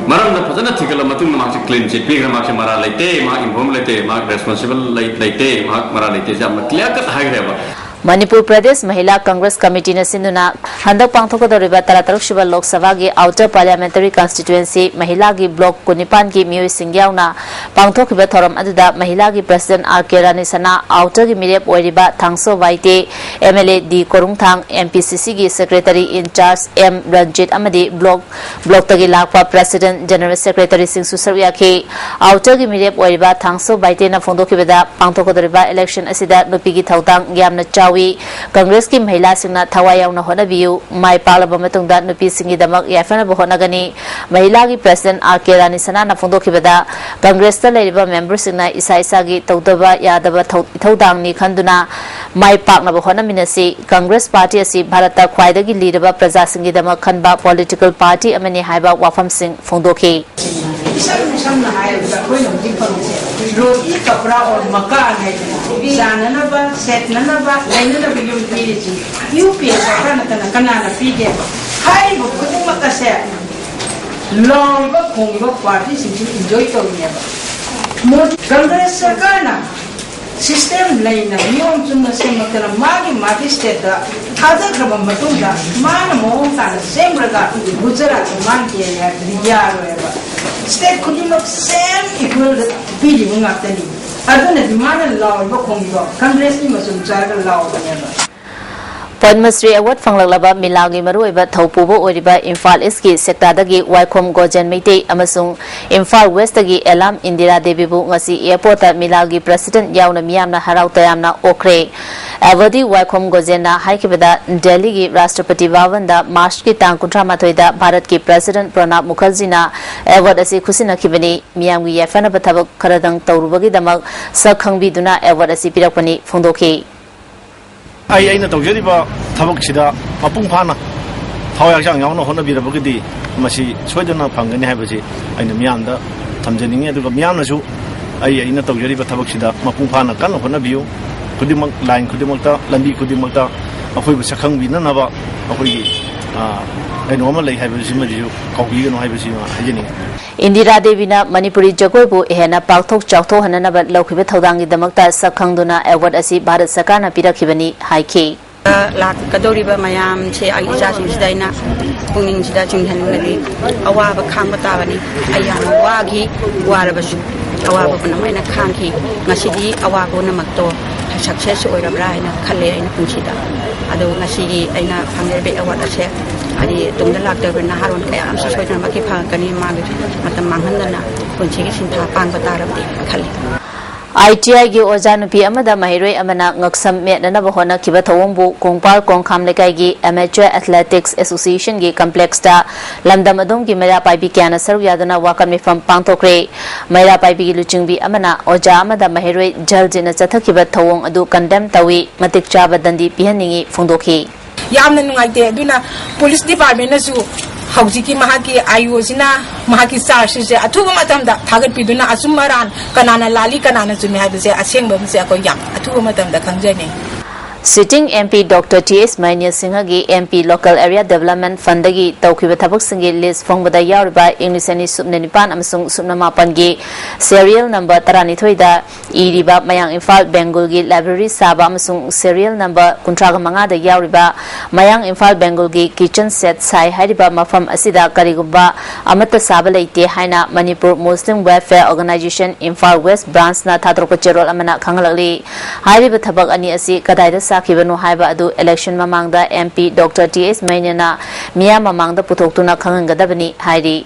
ꯃꯔꯝꯗ ꯐꯖꯅ ꯊꯤꯒꯠꯂ ꯃꯇꯨꯡꯗ ꯃꯍꯥꯛꯁꯤ clean chit ꯄꯤꯈ꯭ꯔꯦ꯫ ꯃꯍꯥꯛꯁꯤ ꯃꯔꯥꯜ ꯂꯩꯇꯦ, ꯃꯍꯥꯛ involve ꯂꯩꯇꯦ, ꯃꯍꯥꯛ responsible ꯂꯩ-, ꯂꯩꯇꯦ, ꯃꯍꯥꯛ ꯃꯔꯥꯜ ꯂꯩꯇꯦ, ꯌꯥꯝꯅ clear cut ꯍꯥꯏꯈ꯭ꯔꯦꯕ꯫ ꯃꯅꯤꯄꯨꯔ ꯄ꯭ꯔꯗꯦꯁ ꯃꯍꯤꯂꯥ ꯀꯪꯒ꯭ꯔꯦꯁ ꯀꯃꯤꯇꯤꯅ ꯁꯤꯟꯗꯨꯅ ꯍꯟꯗꯛ ꯄꯥꯡꯊꯣꯛꯀꯗꯧꯔꯤꯕ ꯇꯔꯥꯇꯔꯨꯛ ꯁꯨꯕ ꯂꯣꯛ ꯁꯚꯥꯒꯤ Outer Parliamentary Constituency ꯃꯍꯤꯂꯥꯒꯤ block ꯀꯨꯟꯅꯤꯄꯥꯟꯒꯤ ꯃꯤꯑꯣꯏꯁꯤꯡ ꯌꯥꯎꯅ ꯄꯥꯡꯊꯣꯛꯈꯤꯕ ꯊꯧꯔꯝ ꯑꯗꯨꯗ ꯃꯍꯤꯂꯥꯒꯤ President ꯑꯥꯔ ꯀꯦ ꯔꯥꯅꯤ ꯁꯅꯥ, Outerꯒꯤ ꯃꯤꯔꯦꯞ ꯑꯣꯏꯔꯤꯕ Thangso Baite, M L A D Korungthang, M P C Cꯒꯤ Secretary in charge M Ranjit ꯑꯃꯗꯤ block, blockꯇꯒꯤ ꯂꯥꯛꯄ President, General Secretaryꯁꯤꯡꯁꯨ ꯁꯔꯨꯛ ꯌꯥꯈꯤ꯫ Outerꯒꯤ ꯃꯤꯔꯦꯞ ꯑꯣꯏꯔꯤꯕ ꯊꯥꯡꯁꯣ ꯕꯥꯏꯇꯦꯅ ꯐꯣꯡꯗꯣꯛꯈꯤꯕꯗ, ꯄꯥꯡꯊꯣꯛꯀꯗꯧꯔꯤꯕ election ꯑꯁꯤꯗ ꯅꯨꯄꯤꯒꯤ ꯊꯧꯗꯥꯡ ꯌꯥꯝꯅ ꯆꯥꯎꯏ꯫ ꯀꯪꯒ꯭ꯔꯦꯁꯀꯤ ꯃꯍꯤꯂꯥꯁꯤꯡꯅ ꯊꯋꯥꯏ ꯌꯥꯎꯅ ꯍꯣꯠꯅꯕꯤꯌꯨ꯫ ꯃꯥꯏ ꯄꯥꯛꯂꯕ ꯃꯇꯨꯡꯗ ꯅꯨꯄꯤꯁꯤꯡꯒꯤꯗꯃꯛ ꯌꯥꯏꯐꯅꯕ ꯍꯣꯠꯅꯒꯅꯤ꯫ ꯃꯍꯤꯂꯥꯒꯤ President ꯑꯥꯔ ꯀꯦ ꯔꯥꯅꯤ ꯁꯅꯥꯅ ꯐꯣꯡꯗꯣꯛꯈꯤꯕꯗ, ꯀꯪꯒ꯭ꯔꯦꯁꯇ ꯂꯩꯔꯤꯕ memberꯁꯤꯡꯅ ꯏꯁꯥ ꯏꯁꯥꯒꯤ ꯇꯧꯗꯕ ꯌꯥꯗꯕ ꯊꯧ-, ꯏꯊꯧꯗꯥꯡꯅꯤ ꯈꯟꯗꯨꯅ ꯃꯥꯏ ꯄꯥꯛꯅꯕ ꯍꯣꯠꯅꯃꯤꯟꯅꯁꯤ꯫ ꯀꯪꯒ꯭ꯔꯦꯁ ꯄꯥꯔꯇꯤ ꯑꯁꯤ ꯚꯥꯔꯠꯇ ꯈ꯭ꯋꯥꯏꯗꯒꯤ ꯂꯤꯔꯕ ꯄ꯭ꯔꯖꯥꯁꯤꯡꯒꯤꯗꯃꯛ ꯈꯟꯕ political party ꯑꯃꯅꯤ ꯍꯥꯏꯕ ꯋꯥꯐꯝꯁꯤꯡ ꯐꯣꯡꯗꯣꯛꯈꯤ꯫ ꯏꯁꯝ ꯁꯝꯅ ꯍꯥꯏꯔꯕꯗ ꯑꯩꯈꯣꯏꯅ ꯍꯧꯖꯤꯛ ꯐꯪꯉꯤꯁꯦ ꯔꯣꯇꯤ ꯀꯄ꯭ꯔꯥ ꯑꯣꯔ ꯃꯀꯥꯟ ꯍꯥꯏꯗꯅ ꯆꯥꯅꯅꯕ, ꯁꯦꯠꯅꯅꯕ, ꯂꯩꯅꯅꯕ ꯌꯨꯝ ꯄꯤꯔꯤꯁꯤ ꯌꯨ ꯄꯤ ꯑꯦ ꯁꯔꯀꯥꯔ ꯅꯠꯇꯅ ꯀꯅꯥꯅ ꯄꯤꯒꯦꯕ? ꯍꯥꯏꯔꯤꯕ ꯈꯨꯗꯤꯡꯃꯛ ꯑꯁꯦ ꯂꯥꯎꯔꯤꯕ ꯈꯣꯡꯂꯤꯕ ꯄꯥꯔꯇꯤꯁꯤꯡꯁꯤꯅ ꯏꯟꯖꯣꯏ ꯇꯧꯔꯤꯅꯦꯕ꯫ ꯃꯣꯗꯤ ꯀꯪꯒ꯭ꯔꯦꯁ ꯁꯔꯀꯥꯔꯅ ꯁꯤꯁꯇꯦꯝ ꯂꯩꯅ ꯅꯤꯌꯣꯝ ꯆꯨꯝꯅ ꯁꯦꯝꯃꯛꯇꯅ ꯃꯥꯒꯤ ꯃꯥꯒꯤ ꯁ꯭ꯇꯦꯠꯇ ꯊꯥꯗꯈ꯭ꯔꯕ ꯃꯇꯨꯡꯗ ꯃꯥꯅ ꯃꯑꯣꯡ ꯇꯥꯅ ꯁꯦꯝꯈ꯭ꯔꯒ ꯒꯨꯖꯔꯥꯠꯇ ꯃꯥꯅ ꯀꯦꯔꯦ ꯍꯥꯏꯕꯗꯤ ꯌꯥꯔꯣꯏꯕ꯫ ꯁ꯭ꯇꯦꯠ ꯈꯨꯗꯤꯡꯃꯛ ꯁꯦꯝ ꯏꯀ꯭ꯋꯦꯜꯗ ꯄꯤꯔꯤꯕ ꯉꯥꯛꯇꯅꯤ꯫ ꯑꯗꯨꯅꯗꯤ ꯃꯥꯅ ꯂꯥꯎꯔꯤꯕ ꯈꯣꯡꯂꯤꯗꯣ ꯀꯪꯒ꯭ꯔꯦꯁꯀꯤ ꯃꯆꯨꯝ ꯆꯥꯔꯒ ꯂꯥꯎꯕꯅꯦꯕ꯫ ꯄꯗꯃꯁ꯭ꯔꯤ ꯑꯦꯋꯥꯔꯗ ꯐꯪꯂꯛꯂꯕ ꯃꯤꯂꯥꯜꯒꯤ ꯃꯔꯨꯑꯣꯏꯕ ꯊꯧꯄꯨꯕ ꯑꯣꯏꯔꯤꯕ ꯏꯝꯐꯥꯜ ꯏꯁꯀꯤ ꯁꯦꯛꯇꯥꯗꯒꯤ ꯋꯥꯏꯈꯣꯝ ꯒꯣꯖꯦꯟ ꯃꯩꯇꯩ ꯑꯃꯁꯨꯡ ꯏꯝꯐꯥꯜ ꯋꯦꯁꯇꯒꯤ ꯑꯦꯂꯥꯝ ꯏꯟꯗꯤꯔꯥ ꯗꯦꯕꯤꯕꯨ ꯉꯁꯤ ꯑꯦꯌꯔꯄꯣꯔꯠꯇ ꯃꯤꯂꯥꯜꯒꯤ ꯄ꯭ꯔꯁꯤꯗꯦꯟꯠ ꯌꯥꯎꯅ ꯃꯤꯌꯥꯝꯅ ꯍꯔꯥꯎ ꯇꯌꯥꯝꯅ ꯑꯣꯛꯈ꯭ꯔꯦ꯫ ꯑꯦꯋꯥꯔꯗꯤ ꯋꯥꯏꯈꯣꯝ ꯒꯣꯖꯦꯟꯅ ꯍꯥꯏꯈꯤꯕꯗ, ꯗꯦꯜꯂꯤꯒꯤ ꯔꯥꯁꯇ꯭ꯔꯄꯇꯤ ꯚꯕꯟꯗ ꯃꯥꯔꯆꯀꯤ ꯇꯥꯡ ꯀꯨꯟꯊ꯭ꯔꯥ ꯃꯥꯊꯣꯏꯗ ꯚꯥꯔꯠꯀꯤ ꯄ꯭ꯔꯁꯤꯗꯦꯟꯠ ꯄ꯭ꯔꯅꯥꯕ ꯃꯨꯈꯔꯖꯤꯅ ꯑꯦꯋꯥꯔꯗ ꯑꯁꯤ ꯈꯨꯠꯁꯤꯟꯅꯈꯤꯕꯅꯤ꯫ ꯃꯤꯌꯥꯝꯒꯤ ꯌꯥꯏꯐꯅꯕ ꯊꯕꯛ ꯈꯔꯗꯪ ꯇꯧꯔꯨꯕꯒꯤꯗꯃꯛ ꯁꯛ ꯈꯪꯕꯤꯗꯨꯅ ꯑꯦꯋꯥꯔꯗ ꯑꯁꯤ ꯄꯤꯔꯛꯄꯅꯤ ꯐꯣꯡꯗꯣꯛꯈꯤ꯫ ꯑꯩ ꯑꯩꯅ ꯇꯧꯖꯔꯤꯕ ꯊꯕꯛꯁꯤꯗ ꯃꯄꯨꯡ ꯐꯥꯅ ꯊꯋꯥꯏ ꯍꯛꯆꯥꯡ ꯌꯥꯎꯅ ꯍꯣꯠꯅꯕꯤꯔꯕꯒꯗꯤ ꯃꯁꯤ ꯁꯣꯏꯗꯅ ꯐꯪꯒꯅꯤ ꯍꯥꯏꯕꯁꯤ ꯑꯩꯅ ꯃꯤꯌꯥꯝꯗ ꯊꯝꯖꯅꯤꯡꯉꯤ꯫ ꯑꯗꯨꯒ ꯃꯤꯌꯥꯝꯅꯁꯨ ꯑꯩ ꯑꯩꯅ ꯇꯧꯖꯔꯤꯕ ꯊꯕꯛꯁꯤꯗ ꯃꯄꯨꯡ ꯐꯥꯅ ꯀꯟꯅ ꯍꯣꯠꯅꯕꯤꯌꯨ꯫ ꯈꯨꯗꯤꯡꯃꯛ, ꯂꯥꯏꯟ ꯈꯨꯗꯤꯡꯃꯛꯇ, ꯂꯝꯕꯤ ꯈꯨꯗꯤꯡꯃꯛꯇ ꯑꯩꯈꯣꯏꯕꯨ ꯁꯛꯈꯪꯕꯤꯅꯅꯕ ꯑꯩꯈꯣꯏꯒꯤ, ꯑ, ꯀꯩꯅꯣ ꯑꯃ ꯂꯩ ꯍꯥꯏꯕꯁꯤꯃꯗꯤꯁꯨ ꯀꯥꯎꯕꯤꯒꯅꯨ ꯍꯥꯏꯕꯁꯤꯃ ꯍꯥꯏꯖꯅꯤꯡꯉꯤ꯫ ꯏꯟꯗꯤꯔꯥ ꯗꯦꯕꯤꯅ ꯃꯅꯤꯄꯨꯔꯤ ꯖꯒꯣꯏꯕꯨ ꯍꯦꯟꯅ ꯄꯥꯛꯊꯣꯛ ꯆꯥꯎꯊꯣꯛꯍꯟꯅꯅꯕ ꯂꯧꯈꯤꯕ ꯊꯧꯗꯥꯡꯒꯤꯗꯃꯛꯇ ꯁꯛ ꯈꯪꯗꯨꯅ ꯑꯦꯋꯥꯔꯗ ꯑꯁꯤ ꯚꯥꯔꯠ ꯁꯔꯀꯥꯔꯅ ꯄꯤꯔꯛꯈꯤꯕꯅꯤ ꯍꯥꯏꯈꯤ꯫ ꯂꯥꯛꯀꯗꯧꯔꯤꯕ ꯃꯌꯥꯝꯁꯦ ꯑꯩ ꯏꯆꯥꯁꯤꯡꯁꯤꯗ ꯑꯩꯅ ꯄꯨꯛꯅꯤꯡꯁꯤꯗ ꯆꯤꯡꯁꯤꯟꯅꯤꯡꯕꯗꯤ ꯑꯋꯥꯕ ꯈꯥꯡꯕ ꯇꯥꯕꯅꯤ꯫ ꯑꯩ ꯌꯥꯝꯅ ꯋꯥꯈꯤ, ꯋꯥꯔꯕꯁꯨ ꯑꯋꯥꯕ ꯄꯨꯝꯅꯃꯛ ꯑꯩꯅ ꯈꯥꯡꯈꯤ꯫ ꯉꯁꯤꯗꯤ ꯑꯋꯥꯕ ꯄꯨꯝꯅꯃꯛꯇꯣ ꯁꯛꯁꯦꯁ ꯑꯣꯏꯔꯕ꯭ꯔꯥ ꯍꯥꯏꯅ ꯈꯜꯂꯦ ꯑꯩꯅ ꯄꯨꯟꯁꯤꯗ꯫ ꯑꯗꯣ ꯉꯁꯤꯒꯤ ꯑꯩꯅ ꯐꯪꯖꯔꯤꯕ ꯑꯦꯋꯥꯔꯗ ꯑꯁꯦ ꯍꯥꯏꯗꯤ ꯇꯨꯡꯗ ꯂꯥꯛꯇꯧꯔꯤꯕ ꯅꯍꯥꯔꯣꯟ ꯀꯌꯥ ꯑꯃꯁꯨ ꯁꯣꯏꯗꯅꯃꯛꯀꯤ ꯐꯪꯉꯛꯀꯅꯤ꯫ ꯃꯥꯒꯤ ꯃꯇꯝ ꯃꯥꯡꯍꯟꯗꯅ ꯄꯨꯟꯁꯤꯒꯤ ꯁꯤꯟꯊꯥ ꯄꯥꯡꯕ ꯇꯥꯔꯕꯗꯤ ꯈꯜꯂꯤ꯫ ꯑꯥꯏ ꯇꯤ ꯑꯥꯏꯒꯤ ꯑꯣꯖꯥ ꯅꯨꯄꯤ ꯑꯃꯗ ꯃꯍꯩꯔꯣꯏ ꯑꯃꯅ ꯉꯛꯁꯝ ꯃꯦꯠꯅꯅꯕ ꯍꯣꯠꯅꯈꯤꯕ ꯊꯧꯑꯣꯡꯕꯨ ꯀꯣꯡꯄꯥꯜ ꯀꯣꯡꯈꯥꯝ ꯂꯩꯀꯥꯏꯒꯤ ꯑꯦꯃꯦꯆꯔ ꯑꯦꯊꯂꯦꯇꯤꯛꯁ ꯑꯦꯁꯣꯁꯤꯌꯦꯁꯟꯒꯤ ꯀꯝꯄ꯭ꯂꯦꯛꯁꯇ ꯂꯝꯗꯝ ꯑꯗꯣꯝꯒꯤ ꯃꯩꯔꯥ ꯄꯥꯏꯕꯤ ꯀꯌꯥꯅ ꯁꯔꯨꯛ ꯌꯥꯗꯨꯅ ꯋꯥꯀꯠ ꯃꯤꯐꯝ ꯄꯥꯡꯊꯣꯛꯈ꯭ꯔꯦ꯫ ꯃꯩꯔꯥ ꯄꯥꯏꯕꯤꯒꯤ ꯂꯨꯆꯤꯡꯕꯤ ꯑꯃꯅ ꯑꯣꯖꯥ ꯑꯃꯗ ꯃꯍꯩꯔꯣꯏ ꯖꯜꯖꯤꯠꯅ ꯆꯠꯊꯈꯤꯕ ꯊꯧꯑꯣꯡ ꯑꯗꯨ ꯀꯟꯗꯦꯝ ꯇꯧꯏ, ꯃꯇꯤꯛ ꯆꯥꯕ ꯗꯟꯗꯤ ꯄꯤꯍꯟꯅꯤꯡꯏ ꯐꯣꯡꯗꯣꯛꯈꯤ꯫ ꯌꯥꯝꯅ ꯅꯨꯡꯉꯥꯏꯇꯦ꯫ ꯑꯗꯨꯅ ꯄꯨꯂꯤꯁ ꯗꯤꯄꯥꯔꯠꯃꯦꯟꯅꯁꯨ ꯍꯧꯖꯤꯛꯀꯤ ꯃꯍꯥꯛꯀꯤ ꯑꯥꯏ ꯑꯣꯁꯤꯅ ꯃꯍꯥꯛꯀꯤ ꯆꯥꯔꯖꯁꯤꯁꯦ ꯑꯊꯨꯕ ꯃꯇꯝꯗ ꯊꯥꯒꯠꯄꯤꯗꯨꯅ ꯑꯆꯨꯝ ꯑꯔꯥꯟ ꯀꯅꯥꯅ ꯂꯥꯜꯂꯤ ꯀꯅꯥꯅ ꯆꯨꯝꯃꯤ ꯍꯥꯏꯕꯁꯦ ꯑꯁꯦꯡꯕ ꯑꯃꯁꯦ ꯑꯩꯈꯣꯏ ꯌꯥꯝ ꯑꯊꯨꯕ ꯃꯇꯝꯗ ꯈꯪꯖꯅꯤꯡꯏ꯫ Sitting M P Doctor T S Mahendra ꯁꯤꯡꯍꯒꯤ M P Local Area Development Fundꯗꯒꯤ ꯇꯧꯈꯤꯕ ꯊꯕꯛꯁꯤꯡꯒꯤ ꯂꯤꯁ ꯐꯣꯡꯕꯗ ꯌꯥꯎꯔꯤꯕ ꯏꯪ ꯂꯤꯁꯤꯡ ꯑꯅꯤ ꯁꯨꯞꯅ ꯅꯤꯄꯥꯟ ꯑꯃꯁꯨꯡ ꯁꯨꯞꯅ ꯃꯥꯄꯟꯒꯤ serial number ꯇꯔꯥꯅꯤꯊꯣꯏꯗ ꯏꯔꯤꯕ ꯃꯌꯥꯡ ꯏꯝꯐꯥꯜ ꯕꯦꯡꯒꯨꯜꯒꯤ library ꯁꯥꯕ ꯑꯃꯁꯨꯡ serial number ꯀꯨꯟꯊ꯭ꯔꯥꯒ ꯃꯉꯥꯗ ꯌꯥꯎꯔꯤꯕ ꯃꯌꯥꯡ ꯏꯝꯐꯥꯜ ꯕꯦꯡꯒꯨꯜꯒꯤ kitchen shed ꯁꯥꯏ ꯍꯥꯏꯔꯤꯕ ꯃꯐꯝ ꯑꯁꯤꯗ ꯀꯔꯤꯒꯨꯝꯕ ꯑꯃꯠꯇ ꯁꯥꯕ ꯂꯩꯇꯦ ꯍꯥꯏꯅ Manipur Muslim Welfare Organisation Imphal West Branchꯅ ꯊꯥꯗꯣꯔꯛꯄ ꯆꯦꯔꯣꯜ ꯑꯃꯅ ꯈꯪꯍꯜꯂꯛꯂꯤ꯫ ꯍꯥꯏꯔꯤꯕ ꯊꯕꯛ ꯑꯅꯤ ꯑꯁꯤ ꯀꯗꯥꯏꯗ ꯁꯥꯈꯤꯕꯅꯣ ꯍꯥꯏꯕ ꯑꯗꯨ election ꯃꯃꯥꯡꯗ M P Doctor T S ꯃꯍꯦꯟꯗ꯭ꯔꯅ ꯃꯤꯌꯥꯝ ꯃꯃꯥꯡꯗ ꯄꯨꯊꯣꯛꯇꯨꯅ ꯈꯪꯍꯟꯒꯗꯕꯅꯤ ꯍꯥꯏꯔꯤ꯫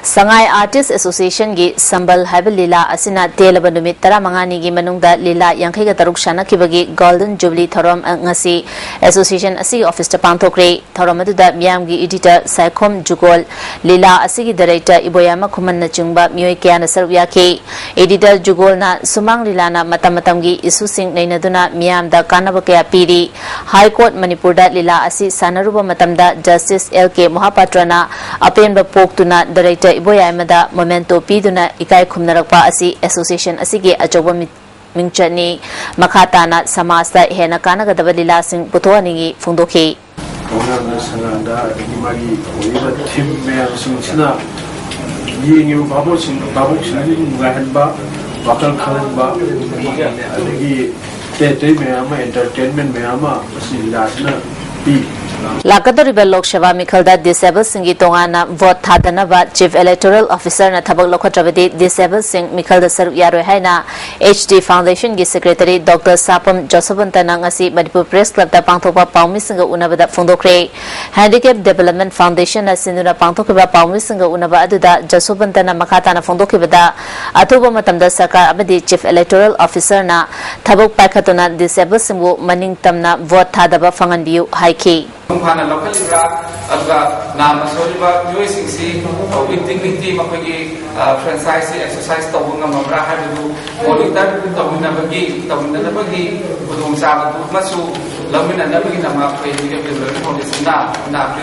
ꯁꯉꯥꯏ Artist Associationꯒꯤ ꯁꯝꯕꯜ ꯍꯥꯏꯕ ꯂꯤꯂꯥ ꯑꯁꯤꯅ ꯇꯦꯜꯂꯕ ꯅꯨꯃꯤꯠ ꯇꯔꯥꯃꯉꯥꯅꯤꯒꯤ ꯃꯅꯨꯡꯗ ꯂꯤꯂꯥ ꯌꯥꯡꯈꯩꯒ ꯇꯔꯨꯛ ꯁꯥꯟꯅꯈꯤꯕꯒꯤ Golden Jubilee ꯊꯧꯔꯝ ꯉꯁꯤ association ꯑꯁꯤꯒꯤ officeꯇ ꯄꯥꯡꯊꯣꯛꯈ꯭ꯔꯦ꯫ ꯊꯧꯔꯝ ꯑꯗꯨꯗ ꯃꯤꯌꯥꯝꯒꯤ editor ꯁꯥꯏꯈꯣꯝ ꯖꯨꯒꯣꯜ, ꯂꯤꯂꯥ ꯑꯁꯤꯒꯤ director ꯏꯕꯣꯌꯥꯏꯃ ꯈꯨꯃꯟꯅꯆꯤꯡꯕ ꯃꯤꯑꯣꯏ ꯀꯌꯥꯅ ꯁꯔꯨꯛ ꯌꯥꯈꯤ꯫ Editor ꯖꯨꯒꯣꯜꯅ ꯁꯨꯃꯥꯡ ꯂꯤꯂꯥꯅ ꯃꯇꯝ ꯃꯇꯝꯒꯤ issueꯁꯤꯡ ꯅꯩꯅꯗꯨꯅ ꯃꯤꯌꯥꯝꯗ ꯀꯥꯟꯅꯕ ꯀꯌꯥ ꯄꯤꯔꯤ꯫ High Court ꯃꯅꯤꯄꯨꯔꯗ ꯂꯤꯂꯥ ꯑꯁꯤ ꯁꯥꯟꯅꯔꯨꯕ ꯃꯇꯝꯗ Justice L K ꯃꯣꯍꯥꯄꯥꯇ꯭ꯔꯅ ꯑꯄꯦꯟꯕ ꯄꯣꯛꯇꯨꯅ director ꯏꯕꯣꯌꯥꯏꯃꯗ memento ꯄꯤꯗꯨꯅ ꯏꯀꯥꯏ ꯈꯨꯝꯅꯔꯛꯄ ꯑꯁꯤ association ꯑꯁꯤꯒꯤ ꯑꯆꯧꯕ ꯃꯤ-, ꯃꯤꯡꯆꯠꯅꯤ꯫ ꯃꯈꯥ ꯇꯥꯅ ꯁꯃꯥꯖꯇ ꯍꯦꯟꯅ ꯀꯥꯟꯅꯒꯗꯕ ꯂꯤꯂꯥꯁꯤꯡ ꯄꯨꯊꯣꯛꯍꯟꯅꯤꯡꯏ ꯐꯣꯡꯗꯣꯛꯈꯤ꯫ ꯄꯥꯎꯅꯥꯝꯅ ꯁꯉꯥꯡꯗ ꯑꯗꯒꯤ ꯃꯥꯒꯤ ꯑꯣꯏꯔꯤꯕ theme ꯃꯌꯥꯝꯁꯤꯡꯁꯤꯅ ꯌꯦꯡꯉꯤꯕ ꯚꯥꯕꯣꯛꯁꯤꯡ, ꯚꯥꯕꯣꯛꯁꯤꯡꯁꯤꯕꯨ ꯅꯨꯡꯉꯥꯏꯍꯟꯕ, ꯋꯥꯈꯜ ꯈꯜꯍꯟꯕ, ꯑꯗꯒꯤ ꯑꯇꯩ ꯑꯇꯩ ꯃꯌꯥꯝ ꯑꯃ, entertainment ꯃꯌꯥꯝ ꯑꯃ ꯃꯁꯤ ꯂꯤꯂꯥꯁꯤꯅ ꯄꯤ꯫ ꯂꯥꯛꯀꯗꯧꯔꯤꯕ ꯂꯣꯛ ꯁꯚꯥ ꯃꯤꯈꯜꯗ disabledꯁꯤꯡꯒꯤ ꯇꯣꯉꯥꯟꯅ vote ꯊꯥꯗꯅꯕ Chief Electoral Officerꯅ ꯊꯕꯛ ꯂꯧꯈꯠꯇ꯭ꯔꯕꯗꯤ disabledꯁꯤꯡ ꯃꯤꯈꯜꯗ ꯁꯔꯨꯛ ꯌꯥꯔꯣꯏ ꯍꯥꯏꯅ H D Foundationꯒꯤ Secretary Doctor ꯁꯥꯄꯝ ꯖꯣꯁꯣꯕꯟꯇꯅ ꯉꯁꯤ ꯃꯅꯤꯄꯨꯔ Press Clubꯇ ꯄꯥꯡꯊꯣꯛꯄ ꯄꯥꯎꯃꯤꯁꯤꯡꯒ ꯎꯅꯕꯗ ꯐꯣꯡꯗꯣꯛꯈ꯭ꯔꯦ꯫ Handicap Development Foundationꯅ ꯁꯤꯟꯗꯨꯅ ꯄꯥꯡꯊꯣꯛꯈꯤꯕ ꯄꯥꯎꯃꯤꯁꯤꯡꯒ ꯎꯅꯕ ꯑꯗꯨꯗ ꯖꯣꯁꯣꯕꯟꯇꯅ ꯃꯈꯥ ꯇꯥꯅ ꯐꯣꯡꯗꯣꯛꯈꯤꯕꯗ, ꯑꯊꯨꯕ ꯃꯇꯝꯗ ꯁꯔꯀꯥꯔ ꯑꯃꯗꯤ Chief Electoral Officerꯅ ꯊꯕꯛ ꯄꯥꯏꯈꯠꯇꯨꯅ disabledꯁꯤꯡꯕꯨ ꯃꯅꯤꯡ ꯇꯝꯅ vote ꯊꯥꯗꯕ ꯐꯪꯍꯟꯕꯤꯌꯨ ꯍꯥꯏꯈꯤ꯫ ꯃꯄꯨꯡ ꯐꯥꯅ ꯂꯧꯈꯠꯂꯤꯕ꯭ꯔꯥ? ꯑꯗꯨꯒ ꯅꯥꯝꯃ ꯁꯣꯜꯂꯤꯕ ꯃꯤꯑꯣꯏꯁꯤꯡꯁꯤ with dignity ꯃꯈꯣꯏꯒꯤ, ꯑ, franchiseꯁꯤ exercise ꯇꯧꯕ ꯉꯝꯃꯕ꯭ꯔꯥ ꯍꯥꯏꯕꯗꯨ monitor ꯇꯧꯃꯤꯟꯅꯕꯒꯤ, ꯇꯧꯃꯤꯟꯅꯅꯕꯒꯤ ꯈꯨꯗꯣꯡꯆꯥꯕꯗꯨ ꯑꯃꯁꯨ ꯂꯧꯃꯤꯟꯅꯅꯕꯒꯤꯗꯃꯛ ꯑꯩꯈꯣꯏ Handicap Development Foundationꯅ ꯅꯥꯝꯃ,